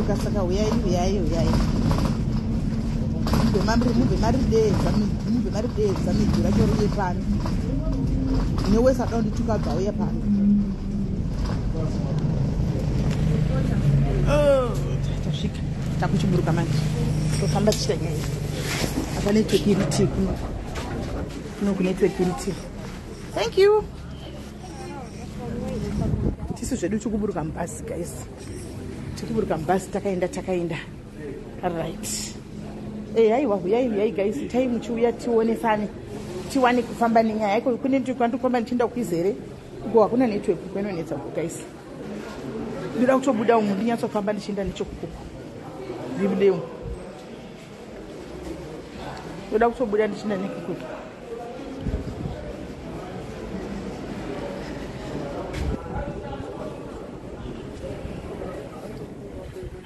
Tikuburuka saka huyai huyai huyai. Mubve marideedza mubve marideedza midzi racho riye pano. Newese ada kundituka bva auya pano. Oh, tasvika takuchiburuka manje. Tofamba tichita nyaya. Apa network iri tii kuno. Kuno kunetwork iri tii. Thank you. Tisu zvedu tikuburuka mubhazi guys. Tikuburuka mubhazi takaenda takaenda. Right. Eh aiwa huyai huyai guys itai muchiuya tionesane tiwane kufamba nenyaya iko kune ndikufamba ndichienda kuizere uko hakuna network kwenonetsa uko guys. Ndoda kutobuda umu ndinyatsofamba ndichienda nechekukuku. Ndibude umu. Ndoda kutobuda ndichienda nekukuku.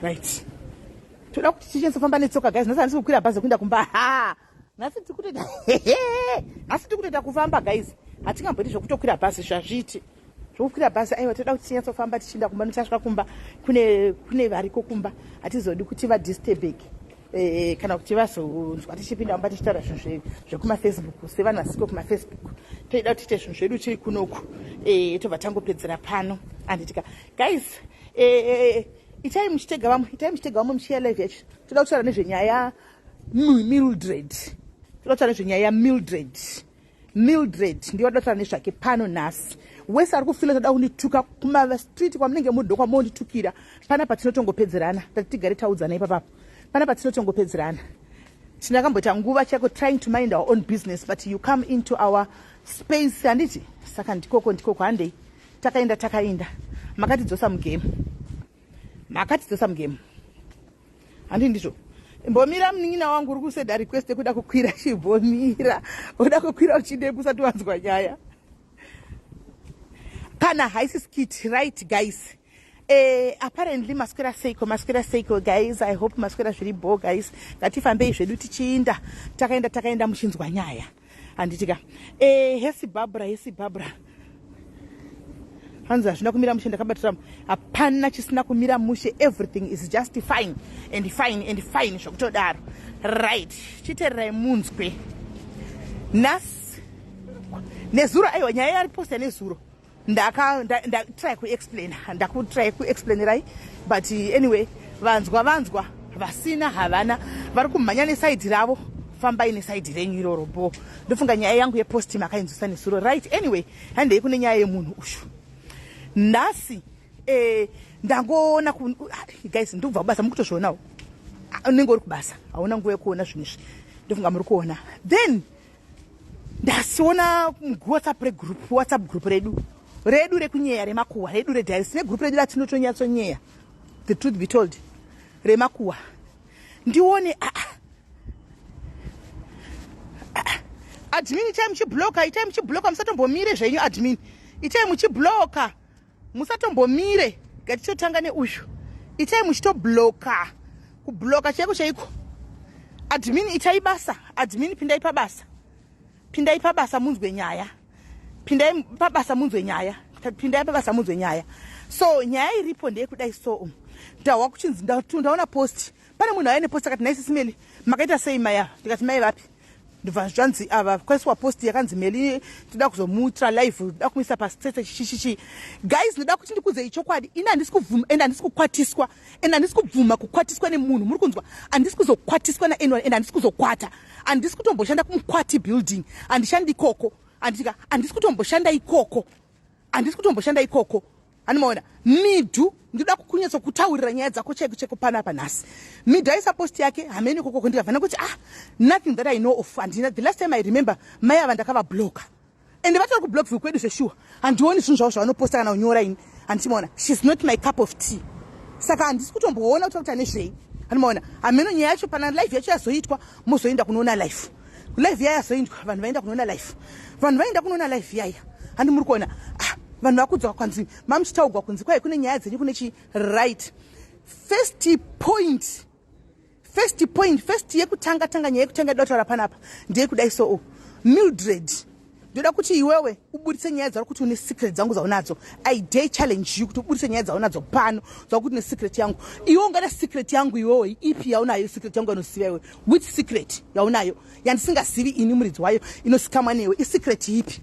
Right. Toda kuti tichinyatsofamba netsoka guys. Nhasi handisi kukwira bhazi kuenda kumba. Ha! Nhasi tiri kutoita nhasi tiri kutoita kufamba guys. Hatingamboiti zvekutokwira bhazi zvazviiti. Zvekukwira bhazi aiwa toda kuti tinyatsofamba tichienda kumba notasvika kumba kune kune variko kumba. Hatizodi kuti vadisturbeke. Eh, kana kuti vazonzwa tichipinda mumba tichitaura zvinhu zvekumafacebook sevanhu vasiko kumafacebook toida kuti tiite zvinhu zvedu tiri kunoku eh, tobva tangopedzera pano anditika guys eh, itai muchitega vamwe itai muchitega vamwe muchiya live yacho toda kutaura nezvenyaya mildred toda kutaura nezvenyaya yamildred Mildred ndiye watotaura nezvake pano nhasi. Wese ari kufila toda kundituka kumastreet kwamunenge muri ndokwamonditukira. Pana patinotongopedzerana. Tati tigare taudzana ipapapo. Pana patinotongopedzerana. Tinakamboita nguva chako trying to mind our own business but you come into our space handiti? Saka ndikoko ndikoko handei. Takaenda takaenda. Makatidzosa mugame. Makatidzosa mugame. Handi ndizvo. Mbomira munin'ina wangu uri kusenda request yekuda kukwira chimbomira. Uda kukwira uchindepi usati wanzwa nyaya. Kana haisi skit right guys. Eh, apparently maswera seiko maswera seiko guys I hope maswera zviri bho guys. Ngatifambei zvedu tichiinda. Takaenda takaenda muchinzwa nyaya. Handiti ka. Eh, hesi Barbara hesi Barbara. Hanzi hazvina kumira mushe ndakabatira hapana chisina kumira mushe everything is just fine and fine and fine zvekutodaro right chitererai munzwe nhasi nezuro aiwa nyaya yariposta nezuro ndaka ndatry kuexplaina ndakutry kuexplainerai but anyway vanzwa vanzwa vasina havana vari kumhanya nesaidi ravo fambai nesaidi renyu iroro bo ndofunga nyaya yangu yepost makainzwisa nezuro right anyway handei kune nyaya yemunhu uyu nhasi eh, ndangoona ah, guys ndikubva kubasa mukutozvionawo ah, unenge uri kubasa hauna nguva yekuona zvinhu izvi ndofunga muri kuona then ndasiona whatsapp regroup whatsapp group redu redu rekunyeya remakuhwa redu redhari sine group redu ratinotonyatso-nyeya the truth be told remakuhwa ndione ah, ah. ah, admin itai muchibloka itai muchibloka musatombomire zvenyu admin itai muchibloka musatombomire ngatichotanga neuyu itai muchitobloka kubloka chaiko chaiko admin itai basa admin pindai pabasa pindai pabasa munzwe nyaya pindai pabasa munzwe nyaya pindai pabasa munzwe nyaya so nyaya iripo ndeyekudai so um, ndahwa kuchinzi ndaona post pane munhu aine post akati nhai sisimeli makaita sei mai ava ndikati mai vapi ndobva zvanzi ava kwaiswa post yakanzi meli toda kuzomuitira live toda kumuisa pasitese chichichichi guys ndoda kuti ndikudzei chokwadi ini handisi kubvuma and handisi kukwatiswa and handisi kubvuma kukwatiswa nemunhu muri kunzwa handisi kuzokwatiswa naanyone and handisi kuzokwata handisi kutomboshanda kumukwati building handishandi ikoko handitika handisi kutomboshanda ikoko handisi kutomboshanda ikoko Animaona Midhu ndinoda kukunyatso kutaurira nyaya dzako chaiko chaiko panapa nhasi. Midhu aisa post yake hamene kokoko ndikabva ndakuti ah nothing that I know of handina the last time I remember mai ava ndakava blocker. And vatori ku block view kwedu zveshuwa handioni zvinhu zvavo zvavanoposta kana kunyora ini handichimaona she's not my cup of tea. Saka handisi kutomboona kuti vakuita nezvei. Animaona hameno nyaya yacho pana live yacho yazoitwa mozoenda kunoona live. Live yaya yazoendwa vanhu vaenda kunoona live. Vanhu vaenda kunoona live yaya handi muri kuona ah vanhu vakudzwa kwanzi mamuchitaugwa kunzi kwai kune nyaya dzenyu kune chi right first point first point first yekutanga tanga nyaya yekutanga ida kutaura panapa ndeyekudai so oh. Mildred Ndoda kuti iwewe uburitse nyaya dzauri kuti une secret dzangu dzaunadzo. I dare challenge you kuti uburitse nyaya dzaunadzo pano dzakuti une secret yangu. Iwe ungada secret yangu iwewe ipi yaunayo secret yangu yanoziva iwe? Which secret yaunayo yandisingazivi ini muridzi wayo inosikamwa newe? Isecret ipi?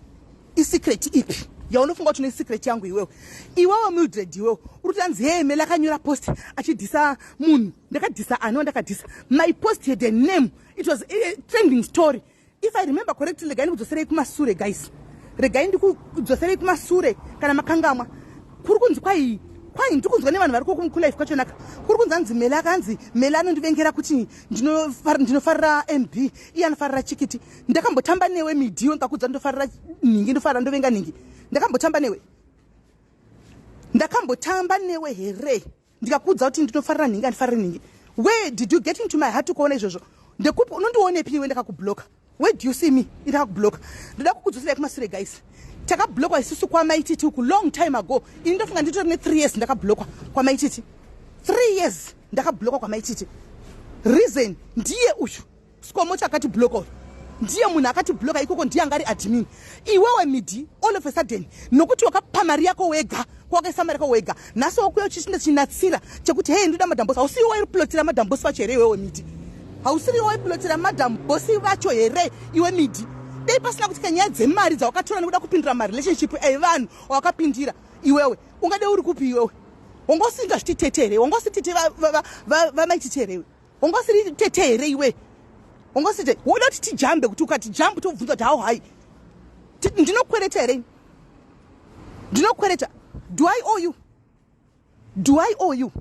Isecret ipi yaunofunga kuti une secret yangu iwewe? Iwewe Mildred, iwewe uri kuti anzi hee Mele akanyora post achidhisa munhu. Ndakadhisa ani wandakadhisa? My post had a name. It was a trending story, if I remember correctly. Regai ndikudzoserei kumasure, guys. Regai ndikudzoserei kumasure kana makangamwa. Kuri kunzi kwai kwai ndiri kunzwa nevanhu vari kulife kwachonaka. Kuri kunzi anzi Mele akanzi Mele anondivengera kuti ndinofarira MB, iye anofarira Chikiti. Ndakambotamba newe, Midhiwe, ndikakudza ndofarira nhingi, ndofarira, ndovenga nhingi? Ndakambotamba newe? Ndakambotamba newe here ndikakudza kuti ndinofarira nhingi, andifariri nhingi? Where did you get into my heart kuona izvozvo? Ndekupi? Unondionepi iwe ndakakubloka? Where do you see me ndakakubloka? Ndoda kukudzoserai kumasure, guys. Takablokwa isusu kwaMaititi uku long time ago. Ini ndofunga nditori ne3 years ndakablokwa kwaMaititi. 3 years ndakablokwa kwaMaititi. Reason ndiye uyu Sikomo chakatibloka uyu. Ndiye munhu akatibloka ikoko, ndiye anga ari admin. Iwewe Midi, all of a sudden, nokuti wakapa mari yako wega, kwawakaisa mari yako wega, nhasi wakuya uchichinda chinatsira chekuti hei, ndoda Madam Boss. Hausiri waiplotira Madam Boss vacho here iwewe, Midi? Hausiri waiplotira Madam Boss vacho here iwe, Midi? Dei pasina kuti kanyaya dzemari dzawakatora nekuda kupindira marelationship evanhu wawakapindira iwewe, ungade uri kupi iwewe? Wanga usingazviti tete here? Wanga usitete vaMaititi here iwe? Wanga usiri tete here iwe? Wanga usiri tete? Woda kuti tijambe kuti ukati jambe tobvunza kuti how high? Ndinokwereta here? Ndinokwereta? Do I owe you? Do I owe you?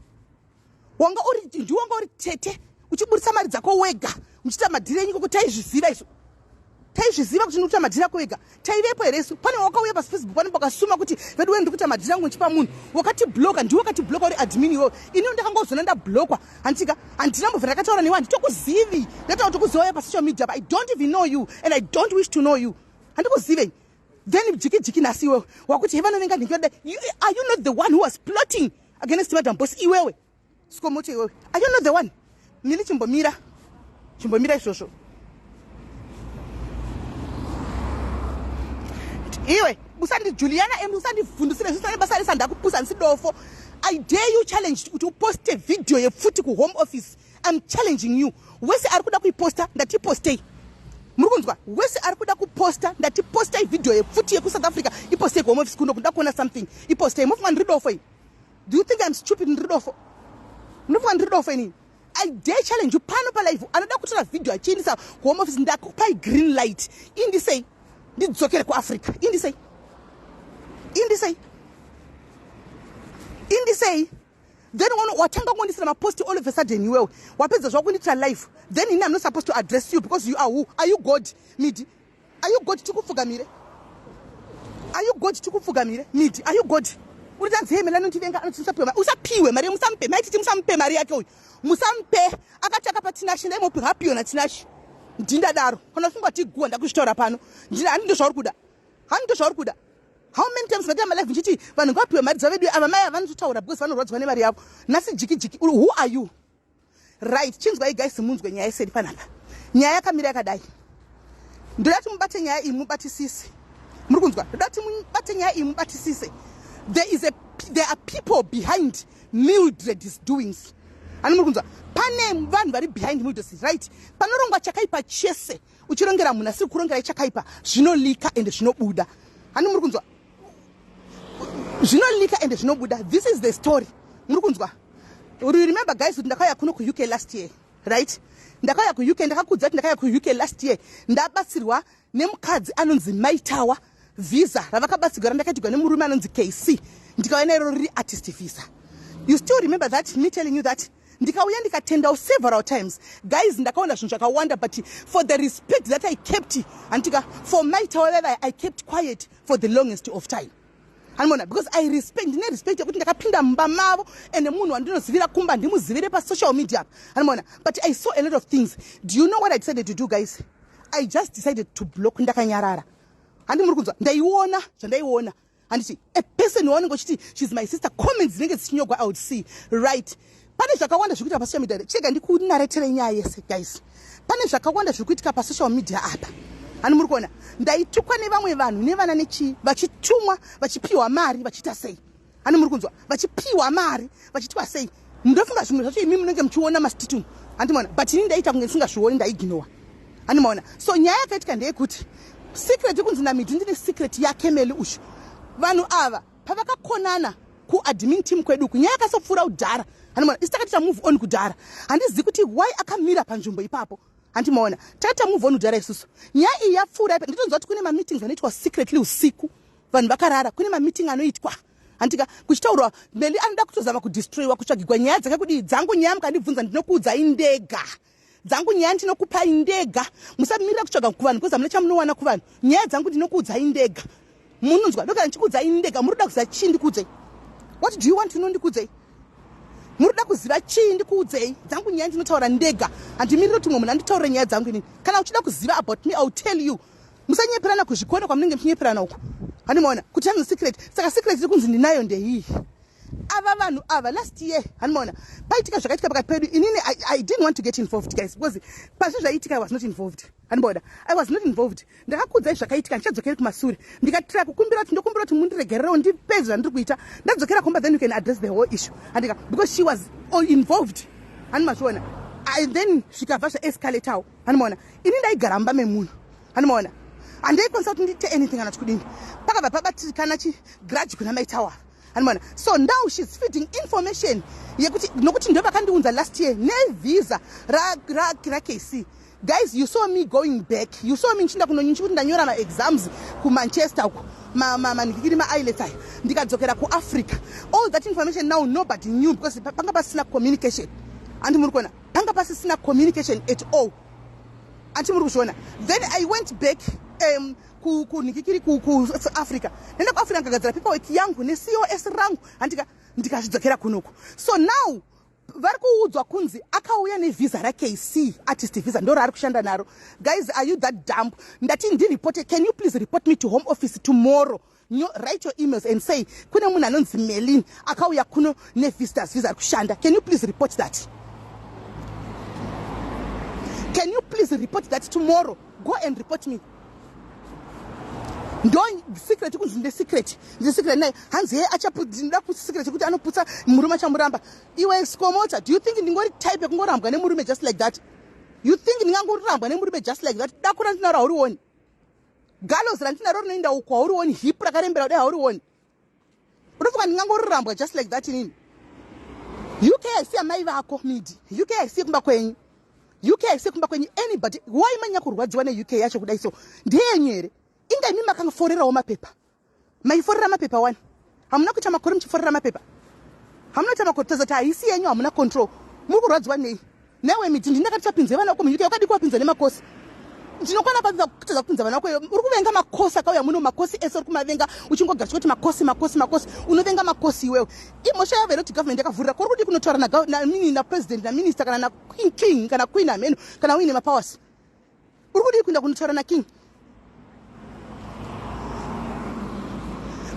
Wanga uri, ndiwanga uri tete uchiburitsa mari dzako wega muchiita madhiri enyu koko. Taizviziva isu, taizviziva kuti ndikuita madhiri ako wega. Taivepo here isu? Pane wakauya paFacebook pane pakasuma kuti vedu we ndikuita madhiri angu ndichipa munhu wakatibloka. Ndiwe wakatibloka uri admin iwewe. Ini ndakangozona ndablokwa, handitika handina mbobva ndakataura newe, handitokuzivi. Ndataura tokuziva uya pasocial media, but I don't even know you and I don't wish to know you. Handikuzivei. Then jiki jiki nhasi iwewe wakuti he vanovenga nhingi. Are you not the one who was plotting against Madam Boss iwewe, Sikomoto iwewe? Are you not the one? Mili, chimbomira, chimbomira izvozvo iwe. Usandi Juliana M, usandivhundusire zvisina basa rese. Handakupusa, handisi dofo. I dare you challenge kuti uposte video yepfuti kuHome Office. I'm challenging you. Wese ari kuda kuiposta, ndatipostei. Muri kunzwa? Wese ari kuda kuposta, ndatipostei video yepfuti yekuSouth Africa. Ipostei kuHome Office kuno. Kuda kuona something, ipostei. Mofunga ndiri dofo iyi? Do you think I'm stupid? Ndiri dofo? Ndinofunga ndiri dofo inini? I dare challenge you pano palive. Anoda kutora video achiendesa kuHome Office, ndakupai green light. Indisei ndidzokere kuAfrica. Indisei, indisei, indisei. Then watanga kungondisira mapost all of a sudden iwewe. Wapedza zvakunditira live. Then ini I'm not supposed to address you because you are who? Are you God, Midi? Are you God tikupfugamire? Are you God tikupfugamire, Midi? Are you God? Uri tanzi hei, Mele anondivenga, anoti musapiwe mari. Usapiwe mari, musamupe. Maititi, musamupe mari yake uyu, musamupe. Akati akapa Tinashe, ndaimupi hapiyo naTinashe. Ndindadaro kana ufunga tiguwa ndakuzvitaura pano. Handi ndo zvauri kuda? Handi ndo zvauri kuda? How many times ndaita malive ndichiti vanhu ngavapiwe mari dzavedu? Ava mai avanototaura because vanorwadzwa nemari yavo. Nhasi jiki jiki, who are you? Right, chinzwai guys, munzwe nyaya iseri panapa. Nyaya yakamira yakadai. Ndoda kuti mubate nyaya iyi, mubatisise. Muri kunzwa? Ndoda kuti mubate nyaya iyi, mubatisise. There are people behind Mildred's doings. Ani muri kunzwa? Pane vanhu vari behind Mildred's. Right, panorongwa chakaipa chese, uchirongera munhu asiri kurongerai chakaipa, zvinolika ende zvinobuda. Hani muri kunzwa? Zvinolika ende zvinobuda. This is the story. Muri kunzwa? You remember, guys, kuti ndakauya kuno kuUK last year, right? Ndakauya kuUK, ndakakudza kuti ndakauya kuUK last year, ndabatsirwa nemukadzi anonzi Maitawa. Visa ravakabatsirwa randakaitirwa nemurume anonzi KC, ndikauya nairo riri artist visa. You still remember that, me telling you that? Ndikauya ndikatendawo several times. Guys, ndakaona zvinhu zvakawanda, but for the respect that I kept, handitika, for Maitawa vevaya, I kept quiet for the longest of time. Hanimona? Because I respect, ndine respect yekuti ndakapinda mumba mavo ende munhu wandinozivira kumba ndimuzivire pasocial media apa. Hanimona? But I saw a lot of things. Do you know what I decided to do, guys? I just decided to block. Ndakanyarara. Handi muri kunzwa? Ndaiona zvandaiona. Handiti a person waunenge uchiti she's my sister, comments dzinenge dzichinyogwa, I would see, right? Pane zvakawanda zviri kuitika pasocial media. Chega ndikunaretere nyaya yese, guys. Pane zvakawanda zviri kuitika pasocial media apa. Hani muri kuona ndaitukwa nevamwe vanhu nevana nechii, vachitumwa, vachipiwa mari, vachiita sei. Hani muri kunzwa, vachipiwa mari, vachiitwa sei. Ndofunga zvimwe zvacho imi munenge muchiona masititumu, handimaona, but ini ndaiita kunge ndisingazvioni, ndaiignowa, handimaona. So nyaya yakaitika ndeyekuti secret kunzi naMidhi ndine secret yake Meli ushu. Vanhu ava pavakakonana kuadmin team kwedu uku, nyaya yakasopfuura kudhara, handimaona. Isi takati tamove on kudhara, handizivi kuti why akamira panzvimbo ipapo, handimaona. Takati tamove on kudhara isusu, nyaya iyi yapfuura. Nditonzwa kuti kune mameetings anoitwa secretly usiku, vanhu vakarara. Kune mameeting anoitwa, handika, kuchitaurwa Meli anoda kutozama kudestroyiwa, kutsvagigwa nyaya dzake kudii. Dzangu nyaya mukandibvunza ndinokuudzai ndega, dzangu nyaya ndinokupai ndega. Musamirira kutsvaga kuvanhu because hamuna chamunowana kuvanhu. Nyaya dzangu ndinokuudzai ndega, munonzwa? Ndokana ndichikuudzai ndega, muri kuda kuziva chii? Ndikuudzei. What do you want to know? Ndikuudzei. Muri kuda kuziva chii? Ndikuudzei. Dzangu nyaya ndinotaura ndega, handimiriri kuti mumwe munhu anditaurire nyaya dzangu inini. Kana uchida kuziva about me, I will tell you. Musanyeperana kuzvikona kwamunenge muchinyeperana uku, handimaona, kuti hanzi secret. Saka secret iri kunzi ndinayo ndeiyi? Ava vanhu ava last year, handimaona, paitika zvakaitika pakati pedu, inini I didn't want to get involved, guys, because pazvi zvaitika I was not involved, handimaona. I was not involved. Ndakakuudzai zvakaitika, ndichadzokeri kumasure. Ndikatira kukumbira kuti ndokumbira kuti mundiregererewo, ndipedze zvandiri kuita, ndadzokera kumba, then you can address the whole issue, handika, because she was all involved, handimazviona. And then zvikabva zvaescalatawo, handimaona. Ini ndaigara mumba memunhu, handimaona, handaikwanisa kuti ndiite anything kana kuti kudini. Pakabva pabatikana chigrudge kuna maitawa, handimaona. So now she's feeding information yekuti nokuti ndo vakandiunza last year nevisa raKC. Guys, you saw me going back, you saw me nchinda kunonyinchi kuti ndanyora maexams kuManchester uko, manhikiri maIELTS aya, ndikadzokera kuAfrica. All that information now nobody knew because panga pasina communication, handi muri kuona? Panga pasisina communication at all, anti muri kuzviona? Then I went back kunhikikiri kuAfrica. Ndenda kuAfrica, ndikagadzira paperwork yangu neCOS rangu, handika, ndikazvidzokera kunoku. So now vari kuudzwa kunzi akauya nevhisa raKC, artist visa, ndo raari kushanda naro. Guys, are you that dumb? Ndati ndiripote. Can you please report me to Home Office tomorrow? Write your emails and say kune munhu anonzi Melin akauya kuno nevisitors visa, ari kushanda. Can you please report that? Can you please report that tomorrow? Go and report me. Ndo secret kunzi ndesecret, ndesecret naye. Hanzi ye achapndinoda secret yekuti anoputsa murume achamuramba. Iwe skomota, do you think ndingori type yekungorambwa nemurume just like that? You think ndingangorambwa nemurume just like that? Dako randinaro haurioni, galos randinaro rinoenda uko haurioni, hip rakarembera kudai haurioni. Unofunga ndingangorambwa just like that inini? UK haisi amai vako, Midi. UK haisi kumba kwenyu, UK haisi kumba kwenyu. Anybody, why manya kurwadziwa neUK yacho kudai? So ndeyenyu here? Inga imi makangoforerawo mapepa, maiforera mapepa wani. Hamuna kuita makore muchiforera mapepa, hamuna kuita makore tazati haisi yenyu, hamuna control. Muri kurwadziwa nei newe Miti? Ndindakati chapinze vana vako muUK, wakadi kuwapinza nemakosi. Ndinokwana kutadza kupinza vana vako? Uri kuvenga makosi akauya muno, makosi ese uri kumavenga, uchingogara chikuti makosi, makosi, makosi. Unovenga makosi iwewe. Imhosva yavo here kuti government yakavhurira? Kuri kudi kunotaura napresident, naminister, kana naking kana queen ameno, kana uine mapowers, uri kudii kuenda kunotaura naking?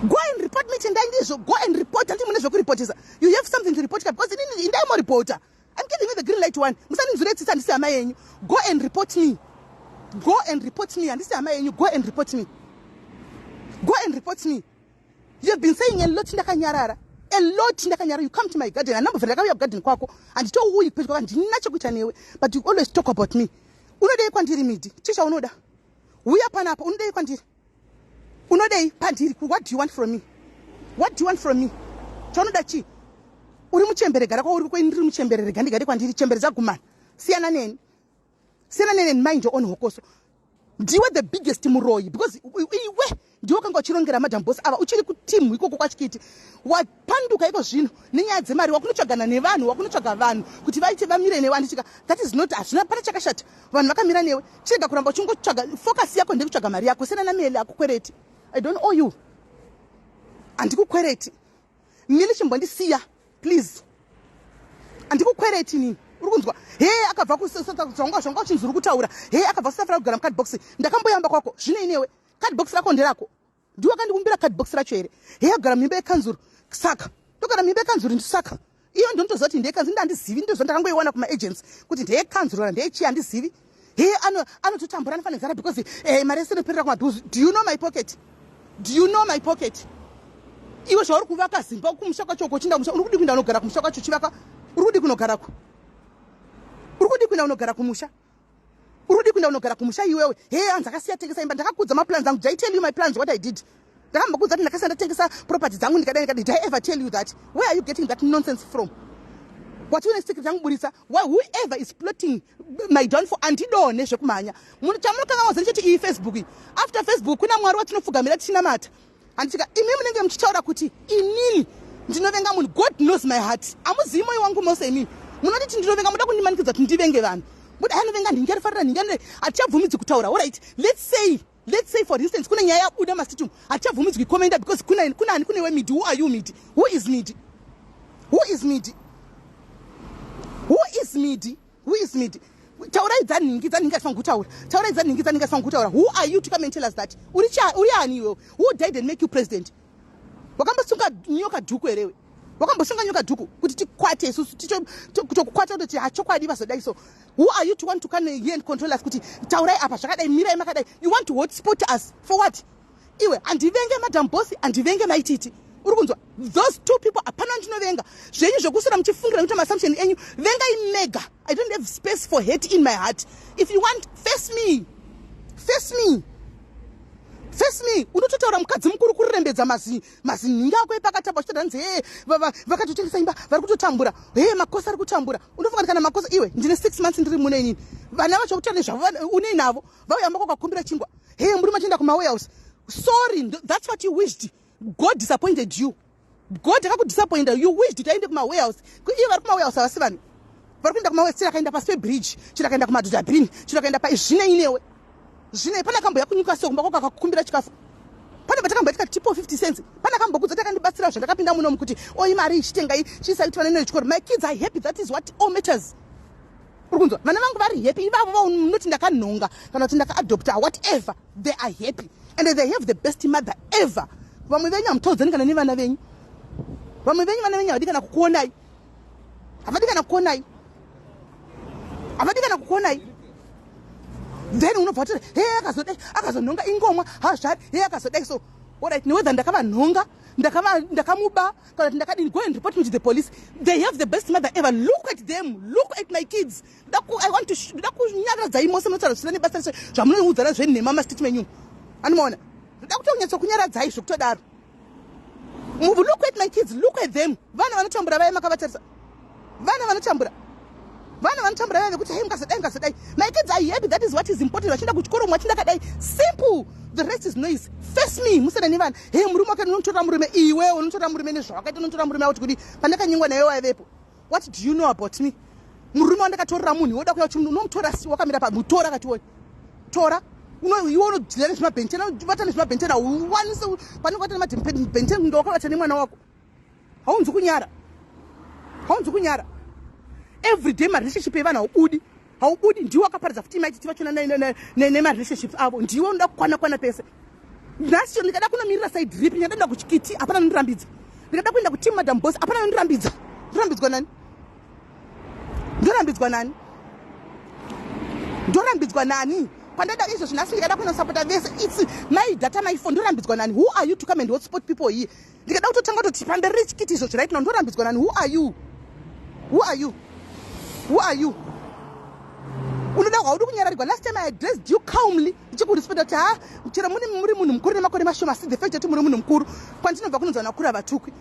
Go and report me. Tendai ndizvo, go and report. Handi mune zvekuripotesa? You have something to report, because inini indaimoripota. I'm giving you the green light one. Musaninzwire tsitsi, handisi hama yenyu. Go and report me, go and report me. Handisi hama yenyu. Go and report me, go and report me. You have been saying a lot, ndakanyarara a lot, ndakanyarara. You come to my garden, handambobvira ndakauya kugarden kwako, handitouyi pedyo, handina chekuita newe, but you always talk about me. Unodei kwandiri, Midi? Chii chaunoda? Uya panapa, unodei kwandiri? Unodei pandiri? What do you want from me? What do you want from me? Chaunoda chii? Uri muchembere, gara kwauri kwe. Ndiri muchembere, rega ndigare kwandiri. Chembere dzagumana, siyana neni, siyana neni and mind your own hokoso. Ndiwe the biggest muroyi, because iwe ndiwe kanga uchirongera Madam Boss ava uchiri kutimu ikoko kwachikiti. Wapanduka iko zvino nenyaya dzemari, wakunotsvagana nevanhu, wakunotsvaga vanhu kuti vaite vamire newe, handichika? That is not, hazvina pana chakashata vanhu vakamira newe. Chirega kuramba uchingotsvaga, focus yako ndekutsvaga mari yako. Sena naMeli akukwereti. I don't owe you, handikukwereti. Mili, chimbondisiya please, handikukwereti nini, uri kunzwa? He, akabva zvanga zvanga uchinzi uri kutaura, he, akabva kusafira kugara mucardbox. Ndakamboyamba kwako zvino inewe, cardbox rako nderako, ndiwe wakandikumbira cardbox racho here? He, agara muimba yekanzuru, saka ndogara muimba yekanzuru. Ndisaka iyo ndinotoziva kuti ndeyekanzuru, ndandizivi, ndinoziva ndakangoiwana kumaagents kuti ndeyekanzuru kana ndeyechi, handizivi. He anototambura, anofanira nzara because mari yese inoperera kumabills. Do you know my pocket? Do you know my pocket? Iwe zvauri kuvaka zimba kumusha kwacho uko, uchinda kumusha, uri kudi kuenda unogara kumusha kwacho uchivaka? Uri kudi kunogarako? Uri kudi kuenda unogara kumusha? Uri kudi kuenda unogara kumusha iwewe? He, hanzi akasiya tengesa imba. Ndakakudza maplans angu. Did I tell you my plans, what I did? Ndakambokudza kuti ndakasiya ndatengesa property dzangu, ndikadai, ndikadai. Did I ever tell you that? Where are you getting that nonsense from? Wati une secret yangu, burisa. Why, whoever is plotting my downfall, andidone zvekumhanya. Chamunokanga waza ndichoti iyi Facebook iyi, after Facebook kuna Mwari watinopfugamira tichinamata, handitika? Imi munenge muchitaura kuti inini ndinovenga munhu. God knows my heart. Hamuzivi mwoyo wangu mose. Imini munonditi ndinovenga, muda kundimanikidza kuti ndivenge vanhu. Muda anovenga nhingi, arifarira nhingi, hatichabvumidzi kutaura. Alright, let's say for instance kune nyaya yabuda masitumu, hatichabvumidzwi kukomenda because kuna kunani? Kunewe Midi. Who are you, Midi? Who is Midi? Who is Midi? Who is Midi? Who is Midi? Taurai dzanhingi, dzanhingi atifanira kutaura. Taurai dzanhingi, dzanhingi atifanira kutaura. Who are you to come and tell us that? Uri ani iwewe? Who died and make you president? Wakambosunga nyoka dhuku herewe? Wakambosunga nyoka dhuku kuti tikwate isusu, kutokukwata kutoti hachokwadi vazodai? So who are you to want to come here and control us kuti taurai apa zvakadai, mirai makadai? You want to hotspot us for what? Iwe, handivenge Madam Boss, handivenge Maititi, uri kunzwa? Those two people, hapana ndinovenga. Zvenyu zvekuswera muchifungira nekuita maassumption enyu, vengai mega. I don't have space for hate in my heart. If you want, face me, face me, face me. Unototaura mukadzi mukuru kurembedza mazinhingi ako epakati apa, uchitoda nzi he vakatotengesa imba, vari kutotambura, he makosi ari kutambura. Unofunga kana makosi? Iwe, ndine 6 months ndiri muno inini. Vana vacho kutaura nezvavo, unei navo? Vauya mako kakumbira chingwa. He, murume achienda kumawarehouse. Sorry, that's what you wished. God disappointed you. God akakudisappointa. You wished kuti aende kumawarehouse. Ivo vari kumawarehouse havasi vanhu vari kuenda kumawarehouse. Chiri akaenda pasi pebridge, chiri akaenda kumadhudhabhini, chiri akaenda pa zvinei newe? Zvinei? Pane akamboya kuNewcastle kumba kwako akakumbira chikafu? Pane patakambouya tikati tipo 50 cents? Pane akambokudza takandibatsira zvandakapinda munomu kuti oi mari ichitengai chiisai kuti vanoenda chikoro? My kids are happy. That is what all matters, uri kunzwa? Vana vangu vari happy. Ivavo vaunoti ndakanhonga kana kuti ndakaadopta, whatever, they are happy and they have the best mother ever. Vamwe venyu hamutaudzani kana nevana venyu. Vamwe venyu vana venyu havadi kana kukuonai, havadi kana kukuonai, havadi kana kukuonai. Then unobva kuti he akazodai, akazonhonga ingomwa hazvari, he akazodai. So alright, newhether ndakavanhonga, ndakamuba kana kuti ndakadini, go and report me to the police. They have the best mother ever. Look at them. Look at my kids. I want to ndoda kunyaradzai mose munotaura zvisina nebasa rese zvamunoudzana zvenhema mastate menyu. Anomaona, ndoda kutonyatsokunyaradzai zvekutodaro. Look at my kids. Look at them. Vana vanotambura vaya makavatarisa? Vana vanotambura, vana vanotambura vaya vekuti hei mukazodai, mukazodai. My kids are happy. That is what is important. Vachienda kuchikoro, mwe vachienda kadai. Simple. The rest is noise. Face me, musana nevana. Hei, murume wake, unotora murume iwe, unotora murume nezvawakaita, unotora murume auti kudi pandakanyengwa naye waivepo. What do you know about me? Murume wandakatorera munhu, woda kuya unomutora wakamira pamutora akatioi tora iwe unodzira nezvimabhentena, vata nezvimabhentena, uwanise panenge wata nemabhentena kunge wakavata nemwana wako. Haunzi kunyara, haunzi kunyara. Everyday marelationship evanhu haubudi, haubudi. Ndiwe wakaparadza futi Maititi vachona nemarelationships avo. Ndiwe unoda kukwana kwana pese. Nhasi ndikada kunomirira side ripi? Ndikada kuenda kuchikiti, hapana anondirambidza. Ndikada kuenda kuteam Madam Boss, hapana anondirambidza. Ndorambidzwa nani? Ndorambidzwa nani? Ndorambidzwa nani? Pandada izvozvo nhasi ndikada kunosapota vese, it's my data, my phone. Ndorambidzwa nani? Who are you to come and hotspot people here? Ndikada kutotanga kutoti pamberi rechikiti izvozvo right now, ndorambidzwa nani? Who are you? Who are you? Who are you? Unoda, haudi kunyararirwa. Last time I addressed you calmly ndichikurespecta kuti ha, chero mune muri munhu mukuru nemakore mashoma, asi the fact kuti muri munhu mukuru, kwandinobva kunonzi vanhu vakuru havatukwi,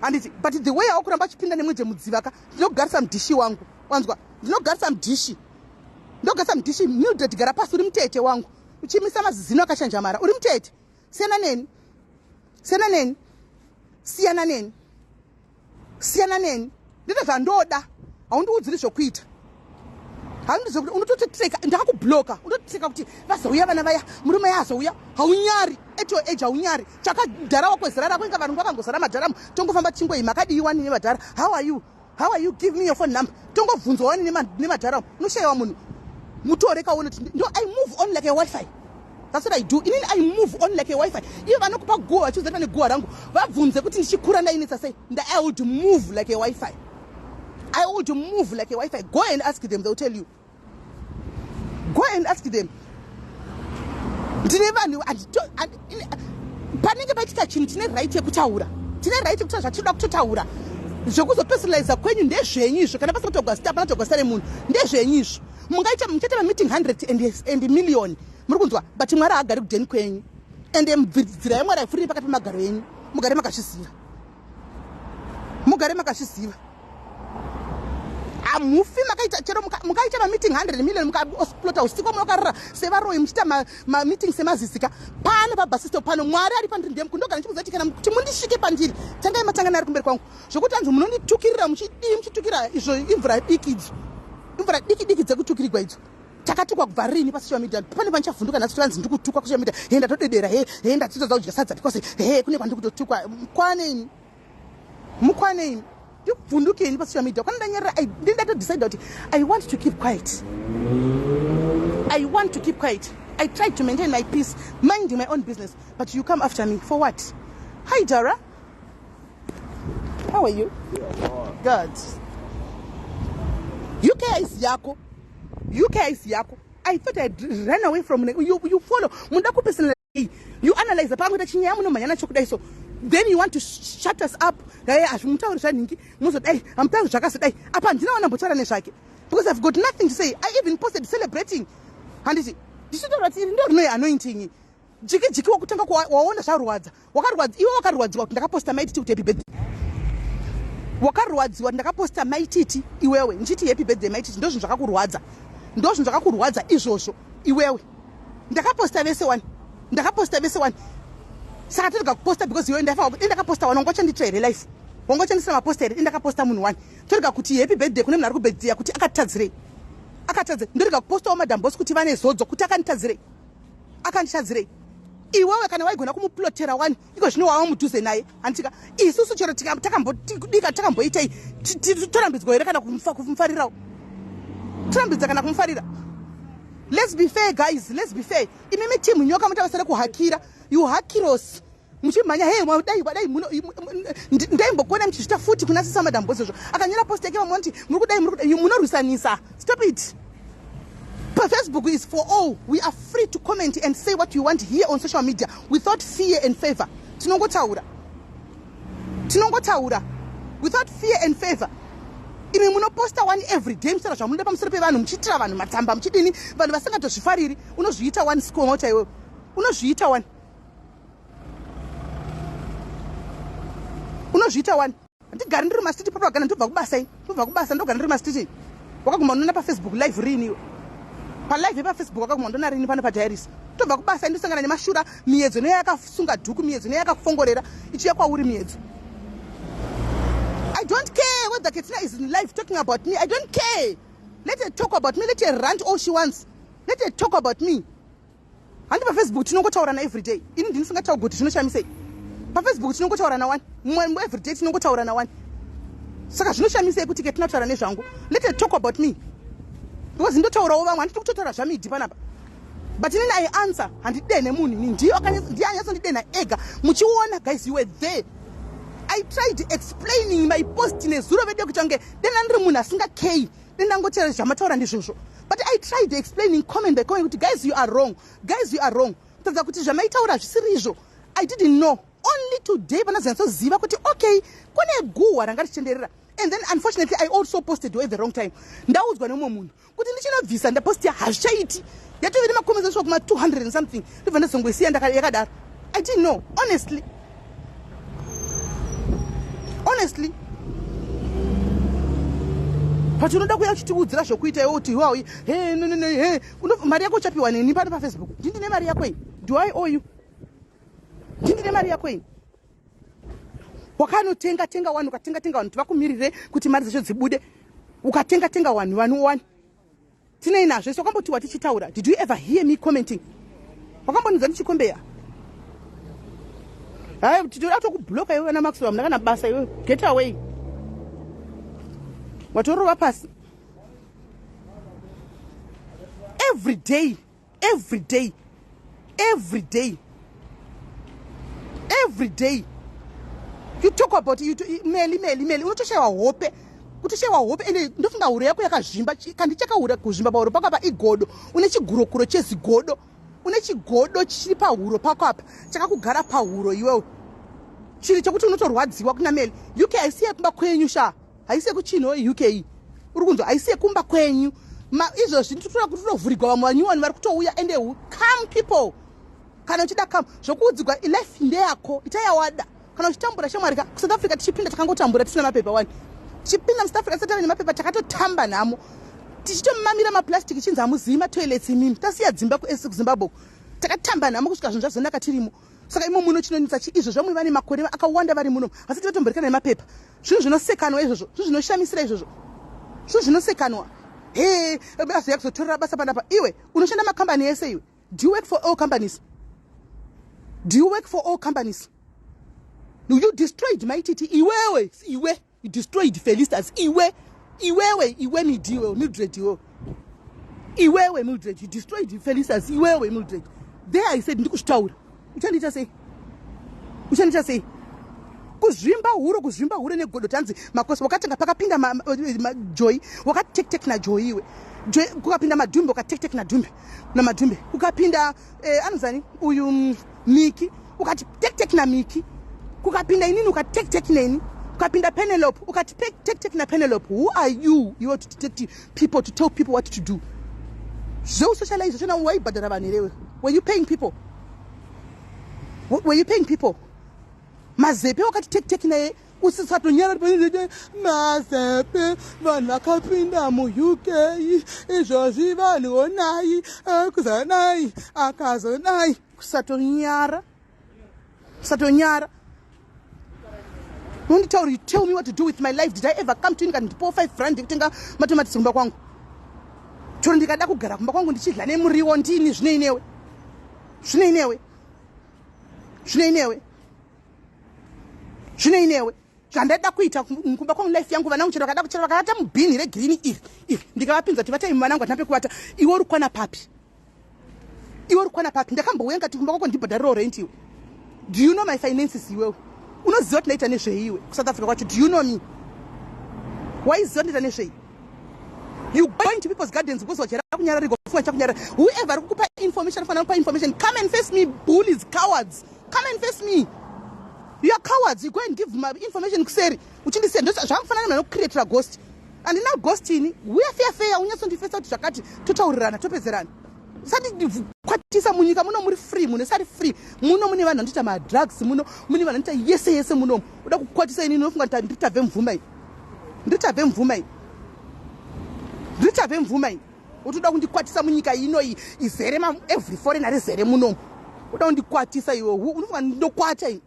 handiti? But the way awakuramba achipinda nemwedze mudziva ka, ndinogarisa mudhishi wangu, wanzwa? Ndinogarisa mudhishi, ndinogarisa mudhishi. Mildred, gara pasi. Uri mutete wangu, uchimisa mazizino akachanjamara. Uri mutete. Siyana neni, siyana neni, siyana neni, siyana neni. Ndine zvandoda. Haundiudziri zvokuita, haundizi. Unotototreka, ndakakubloka. Unototreka kuti vazouya vana vaya, murume yazouya. Haunyari? At your age haunyari? Tsvaka dhara wako zera rako. Inga varungu vakangozara madharamu. Tongofamba tichingoyi makadii wani nemadhara. How are you? How are you? Give me your phone number. Tongobvunzwa wani nemadharamu. Unoshayiwa munhu mutore kaone kuti ndo. I move on like a WiFi. That's what I do inini. I move on like a WiFi. Ivo vanokupa guhwa vachiudza pane guhwa rangu, vabvunze kuti ndichikura ndainetsa sei. I would move like a WiFi. I would move like a WiFi. Go and ask them, they'll tell you. Go and ask them. Ndine vanhu, panenge paitika chinhu, tine right yekutaura, tine right yekutaura zvatinoda kutotaura. Zvekuzopersonaliza kwenyu ndezvenyu izvo. Kana pasina kutaurwa zita, hapana kutaurwa zita remunhu, ndezvenyu izvo. Mungaita, muchaita mameeting 100 and million, muri kunzwa? But Mwari haagari kudheni kwenyu, ende mubviridzira yaMwari haifuriri pakati pemagaro enyu. Mugare makazviziva, mugare makazviziva. Hamufi makaita, chero mukaita mameeting 100 million, mukaplota usiku munokarara sevaroyi, muchiita mameeting semazisika pano pabasisto pano. Mwari ari pandiri, ndiye mukuru. Ndogara ndichimuziva kuti kana kuti mundisvike pandiri, tangai matanga nari kumberi kwangu. Zvokuti anzi munonditukirira, muchidii, muchitukira, izvo imvura diki idzo, imvura diki diki dzekutukirigwa idzo. Takatukwa kubva rini pasocial media? Pane panichavhunduka nhasi kuti vanzi ndikutukwa kusocial media? He, ndatodedera. He he, ndatotadza kudya sadza because he, kune kwandiri kutotukwa. Mukwane imi, mukwane imi. Ndikubvunduke ini pasocial media? Kwana ndanyarira. Ndi ndatodecide kuti I want to keep quiet, I want to keep quiet. I tried to maintain my peace, minding my own business, but you come after me for what? Hi Dara, how are you? Good. UK is yako, UK is yako. I thought I'd run away from you. You follow, munoda kupersonal, you analyze pakangoita chinyaya, munomhanya nacho kudai. So then you want to shut us up. Hey, hazvimutauri zvanhingi, muzodai, hamutauri zvakazodai. Apa handina wanambotaura nezvake because I've got nothing to say. I even posted celebrating, handiti? Ndichitaura kuti iri ndo rinoyi anointing. Jiki jiki wokutanga waona zvarwadza, wakarwadza iwe, wakarwadziwa kuti ndakaposta Maititi kuti happy birthday. Wakarwadziwa kuti ndakaposta Maititi iwewe, ndichiti happy birthday Maititi. Ndo zvinhu zvakakurwadza, ndo zvinhu zvakakurwadza izvozvo iwewe. Ndakaposta vese wani, ndakaposta vese wani. Saka torega kuposta because iwe ndakaposta wani? Wanga uchanditsva here life? Wanga uchandisira maposta here? Indakaposta munhu wani. Torega kuti happy birthday kune munhu ari kubirthday kuti akatadzirei? Akatadze. Ndorega kupostawo Madam Boss kuti vane zodzo kuti akanditadzirei? Akanditadzirei iwewe? Kana waigona kumuplotera wani, iko zvino wava mudhuze naye, handitika? Isusu chero takambodika, takamboitei, torambidzwa here kana kumufarirawo? Torambidza kana kumufarira? Let's be fair, guys, let's be fair. Imimi timu nyoka, mutabasa rekuhakira, you hakiros, muchimhanya. Hey, wadai wadai, ndaimbokuona muchizvita futi kuna sisa Madam Boss izvo. Akanyora post yake, vamwe vanoti muri kudai, muri kudai, munorwisanisa. Stop it. Facebook is for all. We are free to comment and say what you want here on social media without fear and favor. Tinongotaura, tinongotaura without fear and favor. Imi munoposta one every day, muchitaura zvamunoda pamusoro pevanhu, muchiitira vanhu matsamba, muchidini, vanhu vasingatozvifariri. Unozviita one score iwewe, unozviita one, unozviita one. Ndigari ndiri mastreet propaganda. Ndobva kubasa ini, ndobva kubasa, ndogara ndiri mastreet. Wakaguma ndona paFacebook live rini iwe? Palive yepaFacebook wakaguma ndona rini? Pano padiaries tobva kubasa, indosangana nemashura. Miedzo neyo yakasunga dhuku, miedzo neyo yakakufongorera ichiuya kwauri miedzo. I don't care whether Ketina is in live talking about me. I don't care. Let her talk about me, let her rant all she wants, let her talk about me. Handi paFacebook tinongotaurana everyday? Ini ndinisinga kuti zvinoshamisei? PaFacebook tinongotaurana wani everyday, tinongotaurana wani. Saka zvinoshamisei kuti Ketina kutaura nezvangu? Let her talk about me because ndotaurawo vamwe. Handiti kutotaura zvamidhi panapa, but inini I answer. Handidene munhu ini, ndiye anyatsondidenha ega. Muchiona, guys, you were there. I tried explaining my post nezuro vedu kuti ange dena ndiri munhu asingakei, dendangotera zvamataura ndizvozvo, but I tried explaining comment by comment kuti guys, you are wrong, guys, you are wrong, kutadza kuti zvamaitaura zvisiri izvo. I didn't know. Only today panazonyatsoziva kuti okay, kune guhwa ranga richitenderera. And then unfortunately I also posted at the wrong time. Ndaudzwa nemumwe munhu kuti ndichinobvisa ndapostiya, hazvichaiti, yatove nemacomments asvika kuma 200 and something. Ndobva ndazongoisiya yakadaro. I didn't know, honestly, honestly. But unoda kuya uchitiudzira zvokuita iwe kuti iwawi he no no no he, mari yako uchapiwa neni pano paFacebook? Ndindine mari yako iyi? Do I owe you? Ndindine mari yako iyi? Wakanotenga tenga wani, ukatenga tenga vanhu kuti vakumirire kuti mari dzacho dzibude, ukatenga tenga vanhu vanhu wani. Tinei nazvo isu? Wakambotiwa tichitaura? Did you ever hear me commenting? Wakambonidza ndichikombeya? Hai, titoda tokubloka iwe vana Maxwell, hamuna kana basa iwe. Get away, watorova pasi. Every day, every day, every day, every day you talk about you, meli meli meli. Unotoshayiwa hope. Kutoshewa hope, ende ndofunga huro yako yakazvimba. Kandi chakahura kuzvimba pahuro pako apa igodo. Une chigurokuro chezigodo, une chigodo chiri pahuro pako apa, chakakugara pahuro iwewe, chiri chekuti unotorwadziwa. Kuna Meli, UK haisi yekumba kwenyu sha, haisi yekuchinho. UK uri kunzwa, haisi yekumba kwenyu. Izvozvi nditotora kuti kutovhurigwa vamwe vanyuwani vari kutouya. Ende come people, kana uchida come. Zvokuudzigwa, life ndeyako, ita yawada. Kana uchitambura, shamwari ka, kuSouth Africa tichipinda takangotambura tisina mapepa wani. Tichipinda muSouth Africa tisati tave nemapepa, takatotamba nhamo, tichitomamira maplastic, chinzi hamuzivi matoilets imimi. Tasiya dzimba kuZimbabwe, takatamba nhamo kusvika zvinhu zvazonaka tirimo. Saka imo muno chinonetsa chi? Izvo zvamwe vane makore akawanda vari muno, vasati vatomborekana nemapepa. Zvinhu zvinosekanwa izvozvo, zvinhu zvinoshamisira izvozvo, zvinhu zvinosekanwa. He, azoya kuzotorera basa panapa. Iwe unoshanda makambani ese iwe? Do you work for all companies? Do you work for all companies? You destroyed Maititi iwewe. Iwe, you destroyed Felistas iwe, iwewe, iwe Midiwe, Mildred, iwewe, iwewe Mildred, you destroyed Felistas iwewe Mildred. There I said, ndikuzvitaura. Uchandiita sei? Uchandiita sei? Kuzvimba huro, kuzvimba huro negodo. Tanzi makosi wakatanga pakapinda Joy, wakatektek naJoy iwe. Joy kukapinda Madhumbe, wakatektek nadhumbe naMadhumbe. Kukapinda anozani uyu, Miki, ukati tektek naMiki. Kukapinda inini, ukatektek neni. Kukapinda Penelope, ukati tektek naPenelope. Who are you iwe to detect people, to tell people what to do? Zveusocialize zvachona, waibhadhara vanhu herewe? Were you paying people? Were you paying people? Mazepe wakati tektek naye, usisatonyara. Mazepe, vanhu vakapinda muUK izvozvi, vanhu onai kuzonai, akazonai. Kusatonyara, kusatonyara. Unonditaura, you tell me what to do with my life. Did I ever come to you ndikandipowo 5 rand yekutenga matomatisi kumba kwangu? Choro ndikada kugara kumba kwangu ndichidla nemuriwo ndini, zvineinewe? Zvineinewe? Zvineinewe? Zvineinewe? Zvandada kuita kumba kwangu, life yangu, vana vangu chero vakada, chero vakavata mubhini regreen iri iri, ndikavapinza kuti vatai, vana vangu hatina pekuvata. Iwe uri kwana papi? Iwe uri kwana papi? Ndakambouya ngati kumba kwako ndibhadharirawo rent iwe? Do you know my finances iwewe? Unoziva kuti ndaita nezvei iwe kuSouth Africa kwacho? Do you know me? Waiziva ndaita nezvei? You go into people's gardens because wachera kunyararigwa, funga chakunyarara. Whoever ari kukupa information, fanira kupa information, come and face me. Bullies, cowards, come and face me. You are cowards. You go and give my information kuseri uchindisiya. Zvakufanana nemunhu anokucreatira ghost. Handina ghost ini. Uya feya feya, unyatsondifesa kuti zvakati, totaurirana, topedzerana. Usati kwatisa munyika muno muri free. Muno isari free. Muno mune vanhu vanoita madrugs, muno mune vanhu vanoita yese yese munomu. Uda kukwatisa inini, unofunga kuti nditabve mvuma iyi? Nditabve mvuma iyi? Nditabve mvuma iyi? Utoda kundikwatisa munyika ino iyi izere every foreigner, rizere munomu. Uda kundikwatisa iwe? Unofunga ndinokwata ini?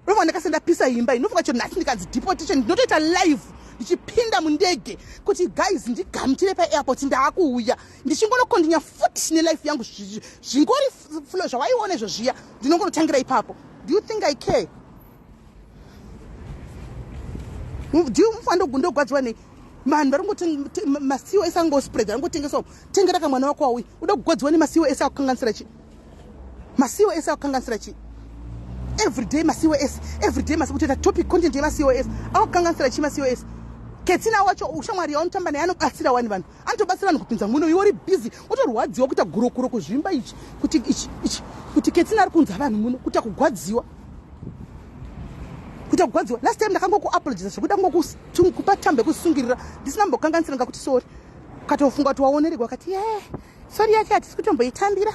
Unofunga ndakase ndapisa imba iyi? Unofunga chero nhasi ndikanzi deportation, ndinotoita live ndichipinda mundege kuti guys, ndigamuchire paairport, ndaakuuya, ndichingonokontinya futi nelife yangu? Zvingori flow zvawaiona izvo zviya, ndinongonotangira ipapo. Do you think I care? Do you mufanira ndogwadziwa nei? Vanhu vari ngoti masiwo ese angospread, aringotengeswa. Tengera kamwana wako wauya. Uda kugwadziwa nemasiwo ese akukanganisira chii? Masiwo ese akukanganisira chii? Everyday masiwo ese, everyday masiwo, kutoita topic content yemasiwo ese. Akukanganisira chii masiwo ese? Ketsina wacho, ushamwari yaunotamba naye, anobatsira wani vanhu, anotobatsira vanhu kupinza muno. Iwe uri busy wotorwadziwa kuita gurokuro, kuzvimba ichi, kuti ichi ichi, kuti Ketsina ari kunza vanhu muno. Kuita kugwadziwa, kuita kugwadziwa. Last time ndakangokuapologiza zvekuda ngokupa tambo yekusungirira, ndisina mbokanganisira, ngakuti sorry. Ukatofunga kuti waoneregwa, wakati ye sorry yacho hatisi kutomboitambira,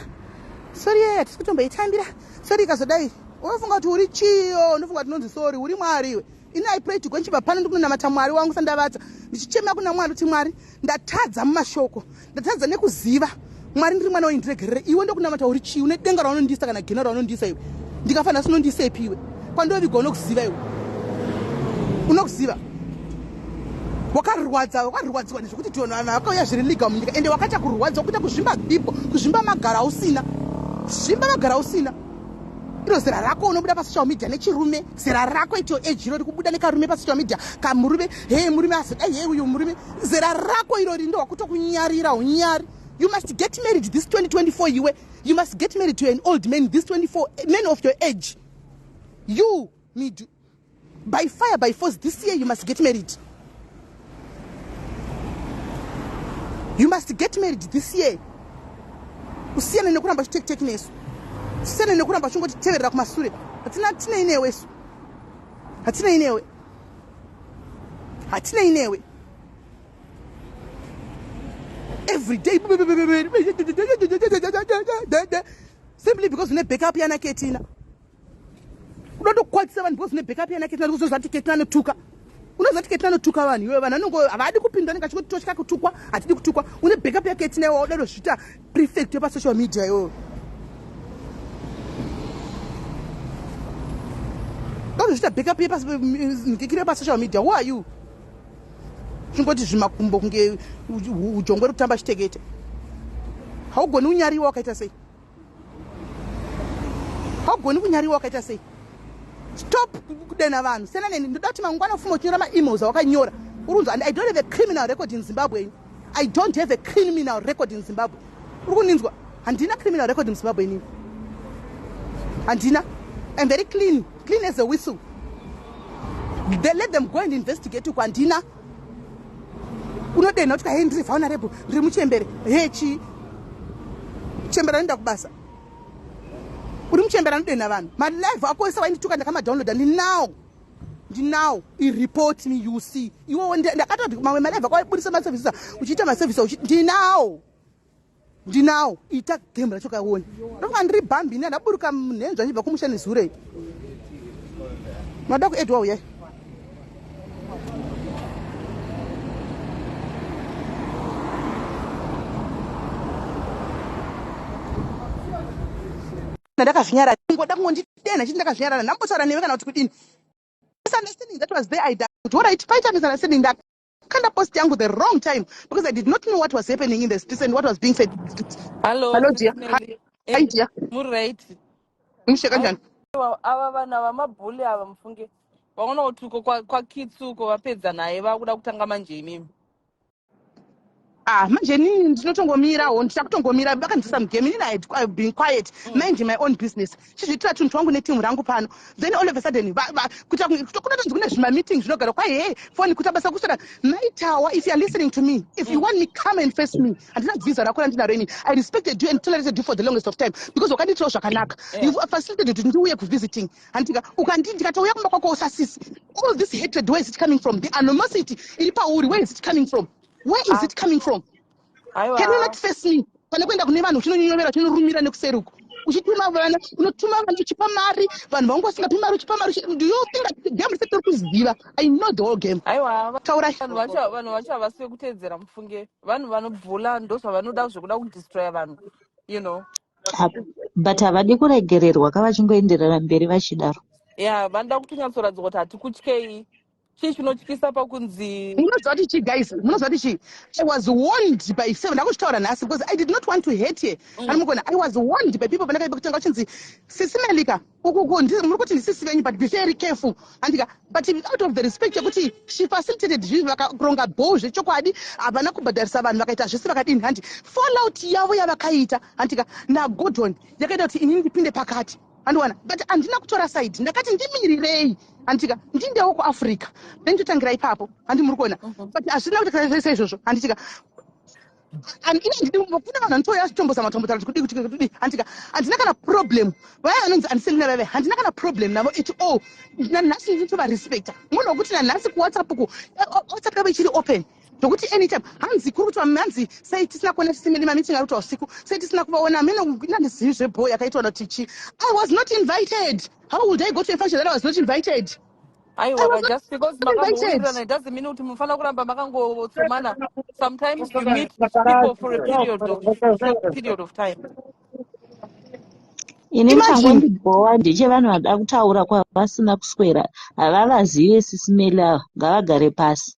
sorry ye hatisi kutomboitambira. Sorry ikazodai, unofunga kuti uri chiyo? Unofunga kuti unonzi sorry, uri Mwari iwe? Ini I pray to God. Nchibva pano ndikunonamata Mwari wangu sandavata, ndichichema kuna Mwari kuti Mwari, ndatadza mumashoko, ndatadza nekuziva. Mwari, ndiri mwana wenyu, ndiregerere. Iwe ndokunamata uri chii? Une denga raunondisa kana gena raunondisa iwe? Ndikafanira sinondisepi iwe? Kwandovigwa unokuziva iwe? Unokuziva? Wakarwadza, wakarwadziwa nezvekuti tiona vanhu vakauya zviri legal munyika, ende wakaita kurwadziwa, kuita kuzvimba bhibho, kuzvimba magaro ausina, zvimba magaro ausina. Iro zera rako unobuda pasocial media nechirume, zera rako ito age irori, kubuda nekarume pasocial media, kamurume, he murume azodai, he uyu murume, zera rako irori ndo wakutokunyarira unyari. You must get married this 2024 iwe. You must get married to an old man this 24, man of your age. You need, by fire by force, this year you must get married. You must get married this year. Usiyane nekuramba uchiteki nesu. Usiyane nekuramba uchingotiteverera kumasure. Hatina tinei newe isu. Hatinei newe. Hatinei newe. Every day simply because une backup yana Ketina. Unoda kukwatisa vanhu because une backup yana Ketina unozoziva kuti Ketina anotuka. Unoziva kuti Ketina anotuka vanhu iwe vanhu anongo havadi kupinda anenge achingoti totya kutukwa hatidi kutukwa. Une backup ya Ketina iwe wauda kuzviita prefect yepa social media iwewe. Unozviita backup yepa yepa social media. Who are you? Chingoti zvimakumbo kunge ujongwe rikutamba chitekete. Haugoni unyariwa wakaita sei? Haugoni kunyariwa wakaita sei? Stop kudena vanhu. Siyana neni. Ndoda kuti mangwana ufuma uchinyora maemails awakanyora. Uri kunzwa I don't have a criminal record in Zimbabwe. I don't have a criminal record in Zimbabwe. Uri kuninzwa? Handina criminal record in Zimbabwe inini. Handina. I'm very clean. Clean as a whistle. They let them go and investigate uko handina. Unodenha kuti hey ndiri vulnerable, ndiri muchembere. Hey chii? Chembere anoenda kubasa. Uri muchembere anodenha vanhu. Malive ako ese waindituka ndakamadownloada ndinawo. Ndinawo. I-report me you see. Iwewe ndakatoti mamwe malive ako waibudisa maservices uchiita maservices ndinawo. Ndinawo. Ita game racho kaone. Ndofunga ndiri bhambi ini ndaburuka munhenzva ndichibva kumusha nezure. Mada kuedwa uye. Ndakazvinyara ngoda kungondidena chiti ndakazvinyarara ndambotaura newe kana kuti kudini. Misunderstanding that was there I doubt. All right, paita misunderstanding ndakanda post yangu the wrong time because I did not know what was happening in the streets and what was being said. Hello, Hello dear. Sis Hi, Melly. hi dear. Muri right. Mushe kanjani? Aiwa, ava vanhu ava mabhuli ava mufunge. Vaona kuti uko kwaKitsi uko vapedza naye vakuda kutanga manje imimi. Ah, manje inini ndinotongomirawo ndichakutongomira vakandiisa mugame inini I've been quiet mind my own business chizviitira tunhu twangu netimu rangu pano then all of a sudden kuita kunotonzi kune zvimameeting zvinogara kwai hey foni kuita basa kusvira maitawa if you are listening to me if you want me come and face me handina visa rako randinaro inini I respected you and tolerated you for the longest of time because wakandiitirawo zvakanaka you facilitated kuti ndiuye kuvisiting handika ukandi ndikatouya kumba kwako usasisi all this hatred where is it coming from the animosity iri pauri where is it coming from where is it coming from Aiwa. Can you not face me pane kuenda kune vanhu uchinonyorovera uchinorumira nekuseri uko uchituma vana unotuma vanhu uchipa mari vanhu vangu vasingapi mari uchipa mari do you think that the game risati kuziva I know the whole game Aiwa, taurai vanhu vacho vanhu vacho havasi vekuteedzera mufunge vanhu vanobvula ndozvavanoda zvekuda kudestroya vanhu you know But havadi kuregererwa kavachingoenderera mberi vachidaro. Yeah, vanoda kutonyatsoradzwa kuti hatikutyei chii chinotyisa pakunzi Munoziva kuti chii guys munoziva kuti chii I was warned by seven ndakuzvitaura nhasi because I did not want to hate her ani mukona I was warned by people pandakaipa kutanga uchinzi sisi Melika ukuku muri kuti ndisisi venyu but be very careful andika but out of the respect yekuti she facilitated zvinhu vakaronga bho zvechokwadi havana kubhadharisa vanhu vakaita zvese vakadini handi fallout yavo yavakaita handika naGordon yakaita kuti inini ndipinde pakati andiwana but handina kutora side ndakati ndimirirei handitika ndindewo kuAfrica then totangira ipapo handi muri kuona but hazvina kuti kana zvese izvozvo handitika and ini handidi kune vanhu vanotouya vachitombozama kutombotaura kuti kudii kuti kudii handitika handina kana problem vaya vanonzi andiselina vaive handina kana problem navo at all nanhasi ndinotovarespecta munhu wekuti nanhasi kuWhatsApp ku WhatsApp yavo ichiri open zvokuti anytime hanzi kuri kuti hanzi sei tisina kuona tisimene mameeting ari kuita usiku sei tisina kuvaona amene nandizivi zvebho yakaitwa noti chi I was not invited. How would I go to a function that I was not invited? Aiwa I was not just because invited. Makambowirirana it doesn't mean kuti munofanira kuramba makangotsomana. Sometimes you meet people for a period of short period of time. Ini Imagine. Changondibhowa ndechevanhu vada kutaura kwavasina kuswera havavazive Sis Melly ava ngavagare pasi.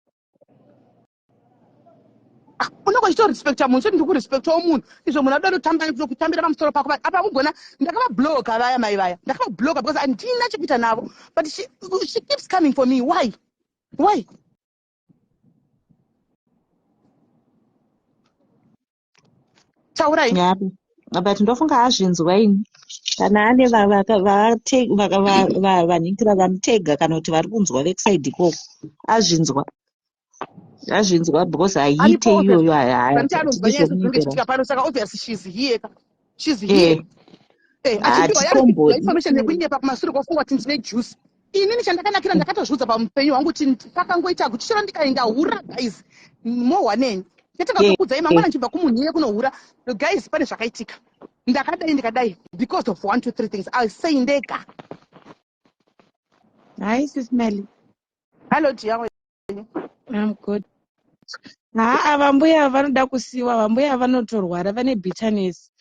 Ah, unenge uchitorespecta munhu choti ndikurespectawo munhu izvo munhu adoda kutamba kutambira pamusoro pako apa mugona ndakavabloka vaya mai vaya ndakavabloka because handina chekuita navo but she keeps coming for me. Why, why? Taurai. Yapi but ndofunga azvinzwa ini kana ane vanhingira vanotega kana kuti vari kunzwa vekusaidi ikoko azvinzwa. Zvazvinzwa because haiite Aripo obvious. iyoyo. Vanti anonzwa Hatidi nyaya dzinenge zvekunyeperana. dzichiitika pano, saka obvious she's here ka. She's here. Achipiwa Hatitombodi. information yekunyepa kumasure kwofungwa kuti ndine juice. Inini chandakanakira, ndakatozviudza pamupenyu hwangu kuti pakangoita kuti chero ndikaenda hura, guys, mohwa neni chatanga tokuudzai mangwana ndichibva kumunhu iye kunohura. Guys, pane zvakaitika, ndakadai, ndikadai because of one, two, three things I say ndega. Hi, Sis Melly. Hello, dear. I'm good. Haa, vambuya vanoda kusiyiwa. Vambuya vanotorwara, vane bitterness.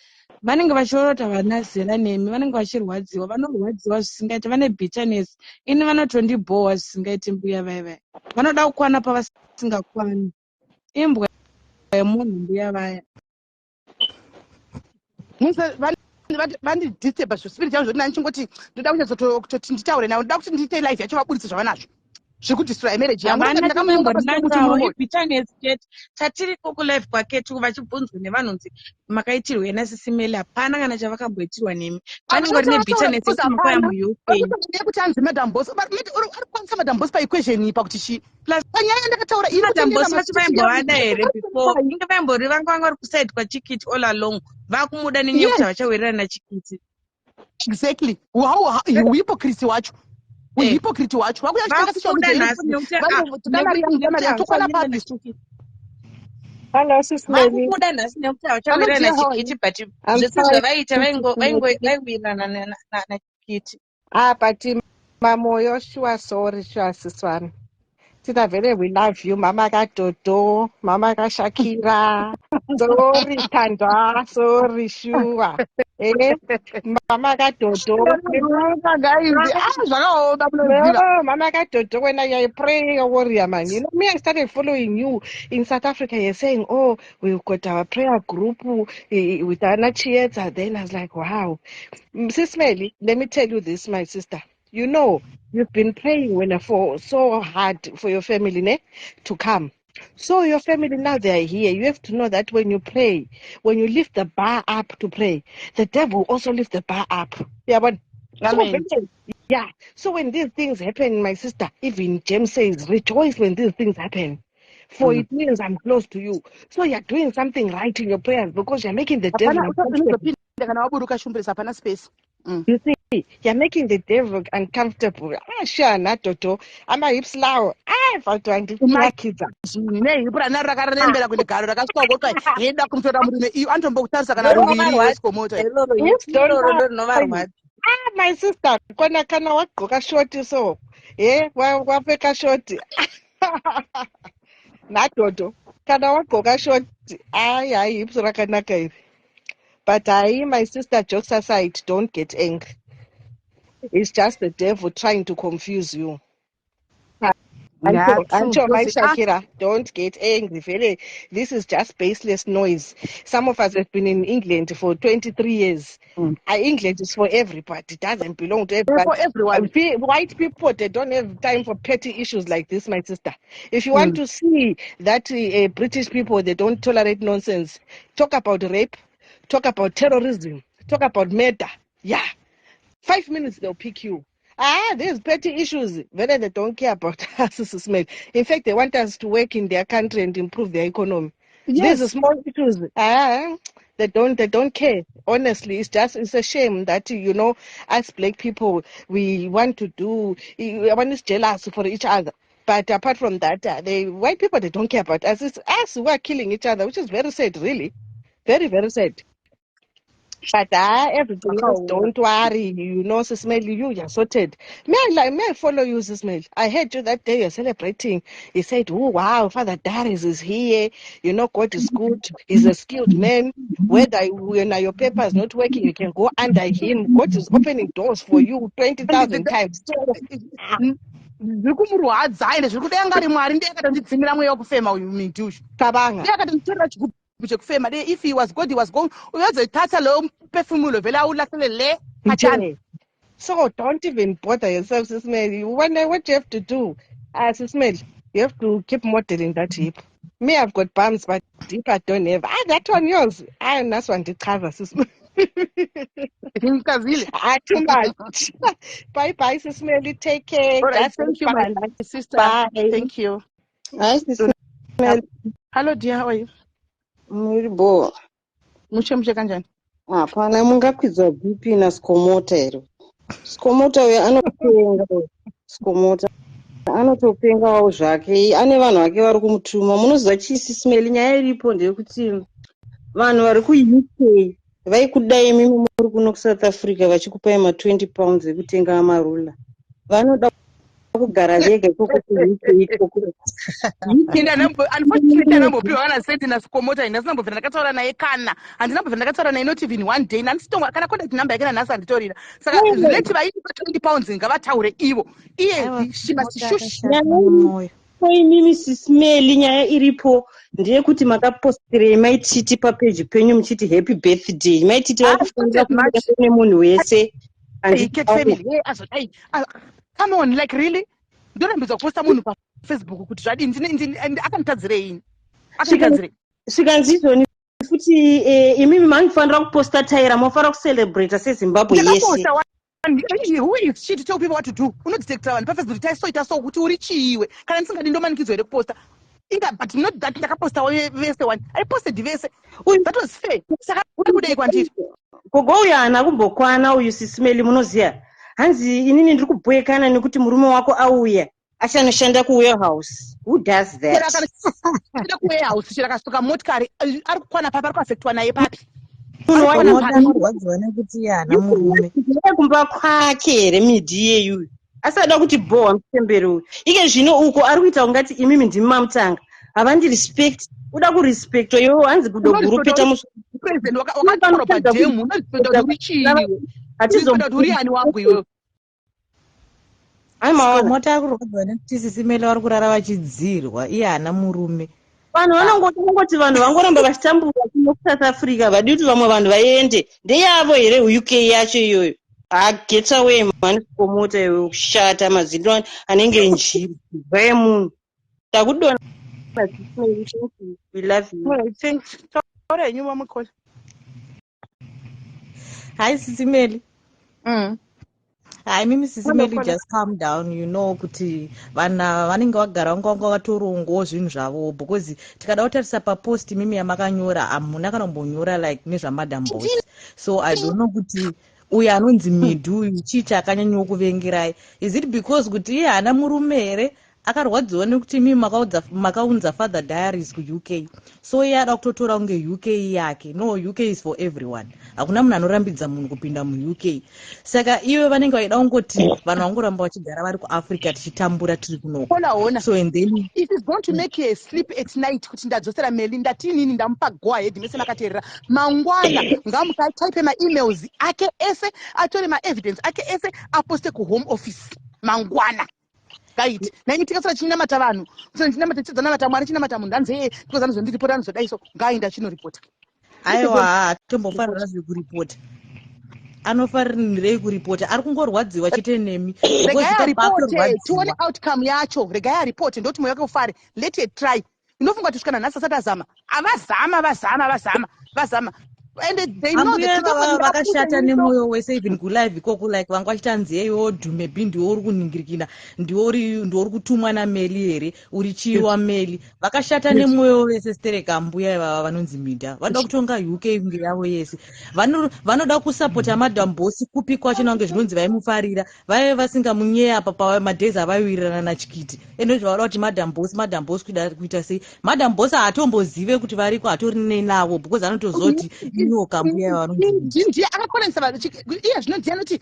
Vanenge vachirota vana zera nemi, vanenge vachirwadziwa, vanorwadziwa zvisingaiti, vane bitterness. Ini vanotondibhowa zvisingaiti mbuya vaya vaya. Vanoda kukwana pavasingakwani. Imbwa yemunhu mbuya vaya. Vandidisturba zvispirit changu, zvokuti nanichingoti ndoda kunyatsototi nditaure navo, ndoda kuti ndiite live yacho, vabudise zvavanazvo zviri kudestroy marriage yangu. Havana Ndakamuunga pasi pekuti chimamborinakawo, murume uyu ibitterness chete. Tatiriko kulive kwaketu vachibvunzwa nevanhu kunzi makaitirwei naSisi Melly, hapana kana chavakamboitirwa nemi. Vanenge Havana rine chavataura bitterness because yekuti makauya hapana muUK. varikutoda kuti anzi Madam Boss, but uri ari kukwanisa Madam Boss paequation iyi pakuti chii? Plus panyaya yandakataura iri Madam kutendera Boss vacho vaimbovada here before? Inge vaimbori vanga vanga vari kuside kwaChikiti all along. Vakumuda nenyaya yekuti havachawirirana naChikiti. Exactly. Uhypocrisy wacho, uhypocrite wacho vakuya vachitanga Vakuda nhasi nekuti nekuti tokwana havachawirirana papi? naChikiti. Hello, Sis Melly. Vakubuda nhasi nekuti havachawirirana Hello, dear, how are naChikiti, but I'm zvese fine. zvavaiita Sis Melly. vaiwirirana naChikiti. Ah, but Mamoyo, sure, sorry, sure, sis wami. Tina vele, we love you. Mama kaDodo, Mama kaShakira. Sorry, Thandwa, sorry, sure. Eh, Mama kaDodo. Guys, ah, zvakaoma, munoziva. No, Mama kaDodo, when I pray, warrior man. You know, me, I started following you in South Africa. You're saying, "Oh, we've got our prayer group with Anna Chieta." Then I was like, "Wow." Sis Melly, let me tell you this, my sister. You know, you've been praying when for so hard for your family, ne, to come. So your family now they are here. You have to know that when you pray, when you lift the bar up to pray, the devil also lift the bar up. Yeah, but so Amen. yeah. So when these things happen, my sister, even James says, "Rejoice when these things happen. For it means I'm close to you." So you're doing something right in your prayers because you're making the devil Hapana uncomfortable. unozopinda kana waburuka shumbirisa, hapana space. You see, you're making the devil uncomfortable. Ah, sure, na Toto. I'm a hips lao. Ah, but andikunakidza. Imagine nehip rana rakarembera kuende garo rakasvika ukotwa yeda kumutora murume iyo anotombokutarisa kana ruviri Ndorinovarwadza wesikomota. iroro, Hips hip don't iroro lie. ndorinovarwadza. Ah, my sister, kona kana wagqoka short so. Eh, wapfeka short. NaDodo. Kana wagqoka short. Ai, ai, hips rakanaka iri. But I, my sister, jokes aside, don't get angry. It's just the devil trying to confuse you. Yeah, Ancho, true. Ancho, my Because, ah, Shakira, don't get angry. Vele, this is just baseless noise. Some of us have been in England for 23 years. England is for everybody. It doesn't belong to For everybody. everyone. White people, they don't have time for petty issues like this, my sister. If you want to see that British people, they don't tolerate nonsense, talk about rape, talk about terrorism, talk about murder. Yeah. 5 minutes, they'll pick you. Ah, these petty issues, whether they don't care about us, Smith. In fact, they want us to work in their country and improve their economy. These small issues, ah, they don't care. Honestly, it's a shame that us black people, we want to do, one is jealous for each other. But apart from that, the white people, they don't care about us. It's us who are killing each other, which is very sad, really. Very, very sad. But ah, everything else, Zvakaoma. don't worry. You know, Sis Melly, you are sorted. May I like, may I follow you, Sis Melly? I heard you that day you're celebrating. You said, "Oh wow, Father Darius is here. You know, God is good. He's a skilled man. Whether when your paper is not working, you can go under him. God is opening doors for you 20,000 times." So, ah, Zviri kumurwadza ende zviri kudai angari Mwari ndiye akatondidzimira mweya wekufema uyu miti uyu. Kabanga. Ndiye akatonditorera chigubhu chekufema. Dei if he was God, he was going uyozoithatha loyo mphefumulo vele awulahlele le khatshana. Nje. So don't even bother yourself, Sis Melly. What you have to do, Sis Melly, you have to keep modeling that hip. Me, I've got bums, but hip I don't have. Ah, that one yours. Ah, that's one to cover, Sis Melly. Ngikazile. Ah, too much. Bye bye, Sis Melly. Take care. All right, Just thank you, my fun. sister. Bye. Thank you. Hayi, Sis. Mel, Hello dear, how are you? Muri bho. Mushe mushe, kanjani? Hapana, mungakwidzwa BP naSkomota here? Skomota uyo anopenga uyo. Skomota anotopengawo zvake, ane vanhu vake vari kumutuma. Munoziva chii, Sis Meli? Nyaya iripo ndeyekuti vanhu vari kuUK vaikudai imimi muri kuno kuSouth Africa vachikupai ma20 pounds ekutenga amarula. Vanoda kugara vega ikoko kuUK ikoko. Unfortunately andambopiwa kana senti naSkomota. Ndasina ndakataura naye kana handina ndakataura naye, not even one day. Nandisitonga kana contact number yake nanhasi handitorina. Saka leti vaitipa 20 pounds ngavataure ivo. Iye Aiwa, she must Skomota shush. akashata mumwoyo. Imimi Sis Meli, nyaya iripo ndeyekuti makapostirei Maititi papeji penyu muchiti happy birthday Maititi? Ah, Vakufanira much. kuenda nemunhu wese. Hey, cat family, hey, azodai. Ah, come on, like really, ndorambidzwa kuposta munhu paFacebook kuti zvadini? Akanditadzirei ini? Akanditadzirei? Svikanzi izvoni futi imimi manofanira kuposta Taira, mofanira kucelebrata seZimbabwe yese. Ndakaposta one. Who is she to tell people what to do? Unodetecta vanhu paFacebook kuti taisoita so kuti uri chiiwe? Kana ndisingadi, ndomanikidzwa here kuposta? Inga, but not that ndakaposta vese one. I posted vese. That was fair. Saka ari kudei kwandiri? Gogo uyu haana kumbokwana uyu, Sis Meli. Munoziva hanzi inini ndiri kubhoekana nekuti murume wako auya achanoshanda kuwarehouse. Who does Chero that? akanoshanda kuwarehouse, chero akasuka motikari, ari kukwana papi? Ari kuafektwa naye papi? Munhu Ari kukwana wacho papi? Anorwadziwa nekuti iye haana murume. Kumba kwake here midhi iyeyuyu? Asada kuti bhowa mutemberi uyu. Ike zvino uko ari kuita kungati imimi ndimi mamutanga, havandi respect. Uda kurespectwa iwewo, hanzi gudo guru peta musoro. President wakataura padhemu, unorespecta kuti uri chiiwe? Urespecta kuti uri ani wangu iwewe? Ai, maona. Skomota ari kurwadziwa nekuti Sis Meli vari kurara vachidzirwa, iye haana murume. Vanhu vanongoti vanhu vangoramba vachitambura kuno kuSouth Africa, vadi kuti vamwe vanhu vaende. Ndeyavo here UK yacho iyoyo? Ha, get away mhani, Skomota iwe, kushata mazindo anenge njiri bva yemunhu. Takudona, we love you. Alright, thanks. Taura henyu, mamukhola. Hi, Sis Meli. Hai, mimi Hello, Sis Meli, Kola. just calm down. You know kuti vanhu ava vanenge vagara vanga vatorongawo zvinhu zvavo, because tikada kutarisa papost mimi yamakanyora, hamuna kana kumbonyora like nezvaMadam Boss. So I don't know kuti uyu anonzi Midhu uyu chii chakanyanyawo kuvengerai. Is it because kuti iye haana murume here? Akarwadziwa nekuti imimi makaunza Father Diaries kuUK, so iye ada kutotora kunge UK yake? No, UK is for everyone. Hakuna munhu anorambidza munhu kupinda muUK. Saka iwe vanenge vaida kungoti vanhu vangoramba vachigara vari kuAfrica, tichitambura tiri kunoko. Kola, hona. So and then If it's going to make her sleep at night kuti ndadzosera Meli, ndatinini ndamupa go ahead. Mese makateerera. Mangwana ngamukataipe maemails ake ese, atore maevidence ake ese, aposte kuHome Office mangwana. Ngaiti naimi tikasara chinamata vanhu, chinamata chidzanamata Mwari, chinamata munhu anzeye because anozondiripota, anozodai. So ngaaenda chinoripota. Aiwa, hatombofanira zvekuripota. Anofarirei kuripota? Ari kungorwadziwa chete nemi. Regai aripote, tione outcome yacho. Regai aripote, ndoti mwoyo wake ufare. Let it try. Unofunga kuti kusvika nanhasi asati azama? Avazama, vazama, vazama, vazama, and they know Ambuya that vava vakashata nemwoyo wese. Even kulive ikoko, like vanga vachita nziyeyo dhume b, ndiwo uri kuningirikina, ndiwo uri kutumwa naMeli here? Uri chiwa Meli? Vakashata nemwoyo wese stereka. Mbuya ivava vanonzi Midha vanoda kutonga UK kunge yavo yese. Vanoda kusapota Madam Boss kupi kwacho? Nange zvinonzi vaimufarira, vaive vasingamunyeya apa pamadays avaiwirirana nachikiti. Ende zvavada kuti Madam Boss, Madam Boss, kuita sei? Madam Boss haatombozive kuti variko, hatori navo because anotozoti inyoka mbuya vanonzi. Ndiye akakonanisa vanhu. Iye zvino ndiye anoti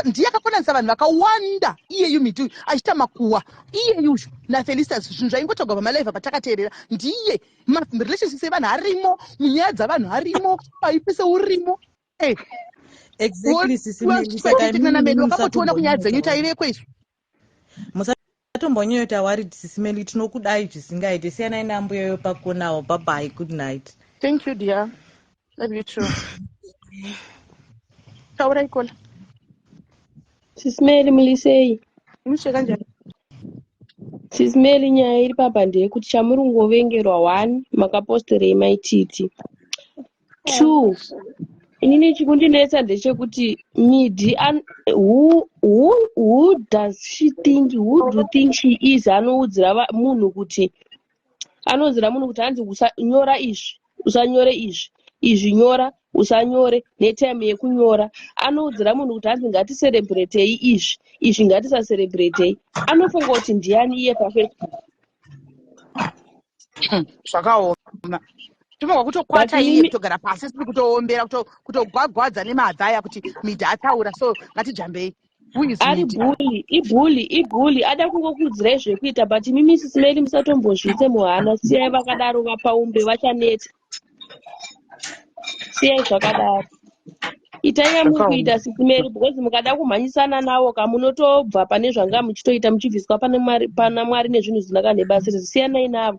ndiye akakonanisa vanhu vakawanda. Iyeyu miti uyu achiita makuwa, iyeyu naFelistas, zvinhu zvaingotaurwa pamalive patakateerera. Ndiye marelationships evanhu arimo, munyaya dzavanhu arimo, paipese urimo. Exactly. Sisimedu wakambotiona kunyaya dzenyu, taiveko isu. Musatombonyoita worried, Sis Meli. Tinokudai zvisingaite. Siyanai nambuyayo pakonawo. Bye, good night. Thank you dear, love you too. Taurai, kola. Sis Meli, mulisei? Mushe, kanjani? Sis Meli, nyaya iri papa ndeyekuti chamuri kungovengerwa, one, makaposterei Maititi? Two, inini chikundinetsa ndechekuti Midi who does she think, who do think she is? Anoudzira munhu kuti Anonzira munhu kuti hanzi usanyora izvi, usanyore izvi, izvi nyora, usanyore netime yekunyora. Anoudzira munhu kuti hanzi ngatiserebhuretei izvi, izvi ngatisaserebhuretei. Anofunga kuti ndiani iye paFacebook? Zvakaoma. Tinofanirwa kutokwata But iye, mimi kutogara pasi siri kutoombera, kutogwagwadza nemadha aya kuti Midhi ataura, so ngatijambei. Who is Ari Midhi? Bully, ibully, ibully. Ada kungokuudzirai zvekuita, but mimi, Sis Melly, musatombozviise muhana. Siyai vakadaro, vapaumbe vachaneta. Siyai zvakadaro, itai yamuri Zvakaoma. kuita, Sis Melly, because mukada kumhanyisana navo ka, munotobva pane zvanga muchitoita, muchibviswa pane Mwari, pana Mwari nezvinhu zvisina kana nebasa. Siyanai navo,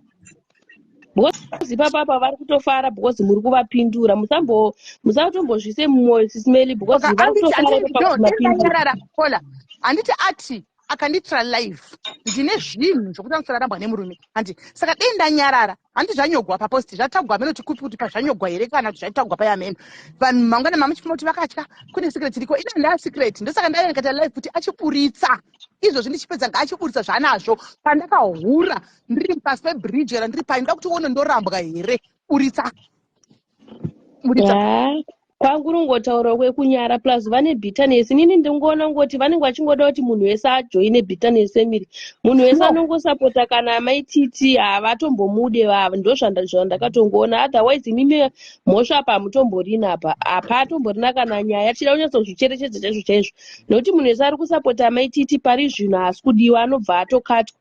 because ipapapa vari kutofara because muri kuvapindura. Musatombozviise mumwoyo, Sis Melly, because Saka vari anditi kutofara anditi ipapa no kuti mapindura. Ndanyarara kola. Handiti ati akanditira live, ndine zvinhu zvokuti anosara rambwa nemurume, handi? Saka dei ndanyarara, handi zvanyogwa papost, zvatagwa meno kuti kupi, kuti pazvanyogwa here kana kuti zvatagwa payameno. Vanhu mangwana mamuchifuma kuti vakatya, kune secret iriko. Ina ndaa secret, ndosaka ndaiya ndikaita live kuti achiburitsa izvozvi. Ndichipedza, ngaachiburitsa zvaanazvo. Pandakahura ndiri pasi pebridge kana ndiri pai, ndoda kuti uone ndorambwa here. Buritsa, buritsa. Ha, kwangu rungotaura kwekunyara, plus vane bitterness. Inini ndingoona ngoti vanenge vachingoda kuti munhu wese ajoine bitterness family, munhu wese No. anongosapota kana maititi havatombomude vava. Ndo zvandakatongoona. Otherwise imimi mhosva apa hamutomborina, apa hapatomborina kana nyaya. Tichida kunyatsozvicherechedza chaizvo chaizvo, nekuti munhu wese ari kusapota maititi pari zvino haasi kudiwa, anobva atokatwa.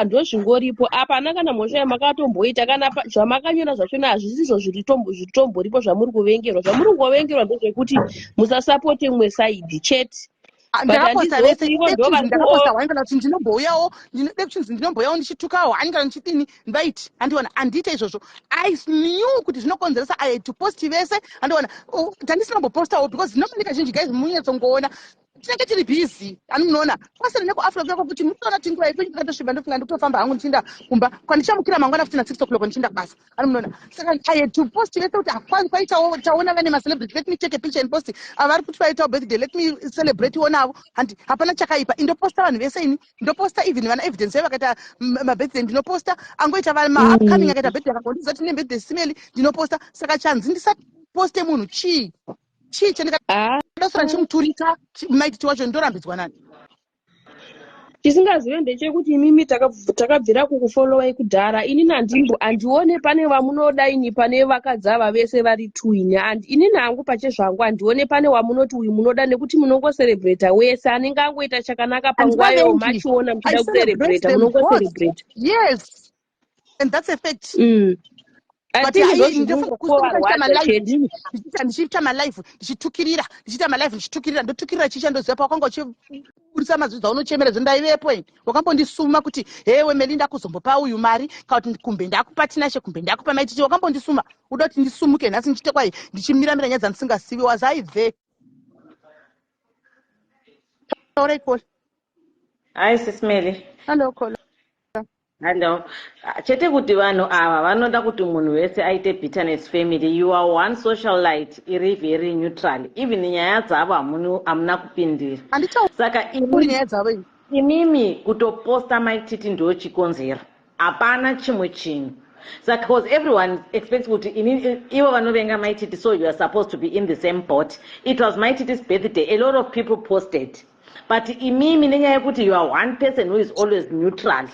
Ndozvingoripo apa. Hana kana mhosva yamakatomboita kana zvamakanyora zvachona hazvisizvo zvitomboripo zvamuri kuvengerwa. Zvamuri kungovengerwa ndezvekuti musasapote mumwe side chete. Ah, But ndakaposta handizivi vese kuti ivo ndo kuchinzi vari ndakaposta wani kana kuti ndinombouyawo, ndinode kuchinzi ndinombouyawo ndichitukawo hani kana ndichidini vaiti handiona. Handiite izvozvo. I knew kuti zvinokonzeresa. I had to post vese, handiona. Tandisina kumbopostawo because normally kazhinji, guys, munyatsongoona tinenge tiri busy, ani munoona kwasina nekuAfrica kuyako kuti mutoona kuti nguva ipi ndakatosviba, ndofunga ndikutofamba hangu ndichienda kumba kwandichamukira mangwana futi na6 o'clock ndichienda kubasa, ani munoona. Saka I had to post vese kuti kwaitawo taona vane macelebrity, let me take a picture and post. Ava vari kuti vaitawo birthday, let me celebrate wo navo. Handi hapana chakaipa, indoposta vanhu vese ini. Ndoposta even vana Evidence vai vakaita mabirthday, ndinoposta. Angoita maupcoming akaita birthday, akangondiziva kuti ndine birthday simeli, ndinoposta. Saka chanzi ndisaposte munhu chii? Chii chandikadasara ndichimuturika maititi wacho, ndorambidzwa nani? Chisingazive ndechekuti imimi takabvira kukufolowai kudhara. Inini handimbo handione pane vamunoda ini pane vakadzi ava vese vari two. Ini inini hangu pachezvangu handione pane wamunoti uyu munoda, nekuti munongoserebreta wese anenge angoita chakanaka panguva yo Handivavengi. machiona I muchida celebrate kuserebreta, them both. munongoserebreta. Yes, and that's a fact. I But think hai, ndofunga kuswera ndichiita ndozvinongokovarwadza malive chete. inini, ndichiita malive ndichitukirira, ndichiita malive ndichitukirira, ndotukirira chicha. Ndoziva pawakanga uchiburisa mazwi dzaunochemera ndaivepo ini. Wakambondisuma kuti hewe Meli, ndakuzombopa uyu mari kana kuti kumbe ndakupa Tinashe, kumbe ndakupa Maititi. Wakambondisuma uda kuti ndisumuke nhasi ndichite kwai ndichimiramira nyaya dzandisingasivi. Was I there? Taurai, Kola. Hi, Sis Melly. Hello, Kola. Hello. Ah, chete kuti vanhu ava vanoda kuti munhu wese aite bitterness family. You are one socialite iri very neutral. Even nyaya dzavo hamuna kupindira. Handitauri Saka imi, nyaya dzavo ini. Imimi kutoposta maititi ndo chikonzero. Hapana chimwe chinhu. Saka because everyone expects kuti ivo vanovenga maititi, so you are supposed to be in the same boat. It was Maititi's birthday. A lot of people posted. But imimi nenyaya yekuti you are one person who is always neutral,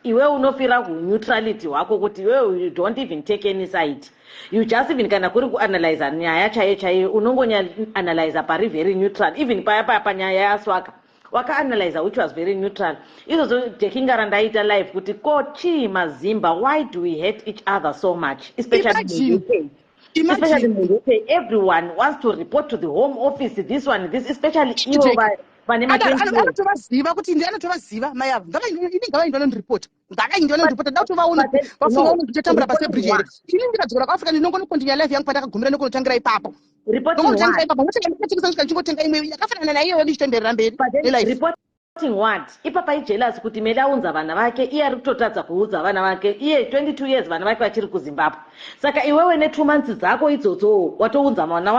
iwe unofira kuneutrality hwako kuti iwe you don't even take any side. You just even kana kuri kuanalyza nyaya chaiyo chaiyo, unongonyaanalyza pari very neutral. Even paya paya panyaya yaSwaka, wakaanalyza, which was very neutral. Izvozvo jekinga randaita live kuti ko chii mazimba, why do we hate each other so much, especially Imagine. muUK, especially Imagine. muUK? Everyone wants to report to the Home Office, this one, this, especially ivo Jack. vane ma20 years. Anotovaziva kuti ndi anotovaziva mai avo. Ini ngavaindi vanondiripota, ngavaindi vanondiripota. Da kutovaona But then, vafunga no, kuti ndichatambura pasi reporting pebridge here? what? Ini ndikadzokera kuAfrica, ndinongonokontinya life yangu pandakagumira, nokunotangira ipapo. Reporting Ndongonotangira what? ipapo, ngotenga ndikatengesa kusvika ndichingotenga imwe yakafanana naiyoyo, ndichitoenderera mberi But then nelife. Reporting what? Ipapa ijealous kuti Meli aunza vana vake, iye ari kutotadza kuudza vana vake. Iye 22 years, vana vake vachiri kuZimbabwe. Saka iwewe ne2 months dzako idzodzo watounza mwana.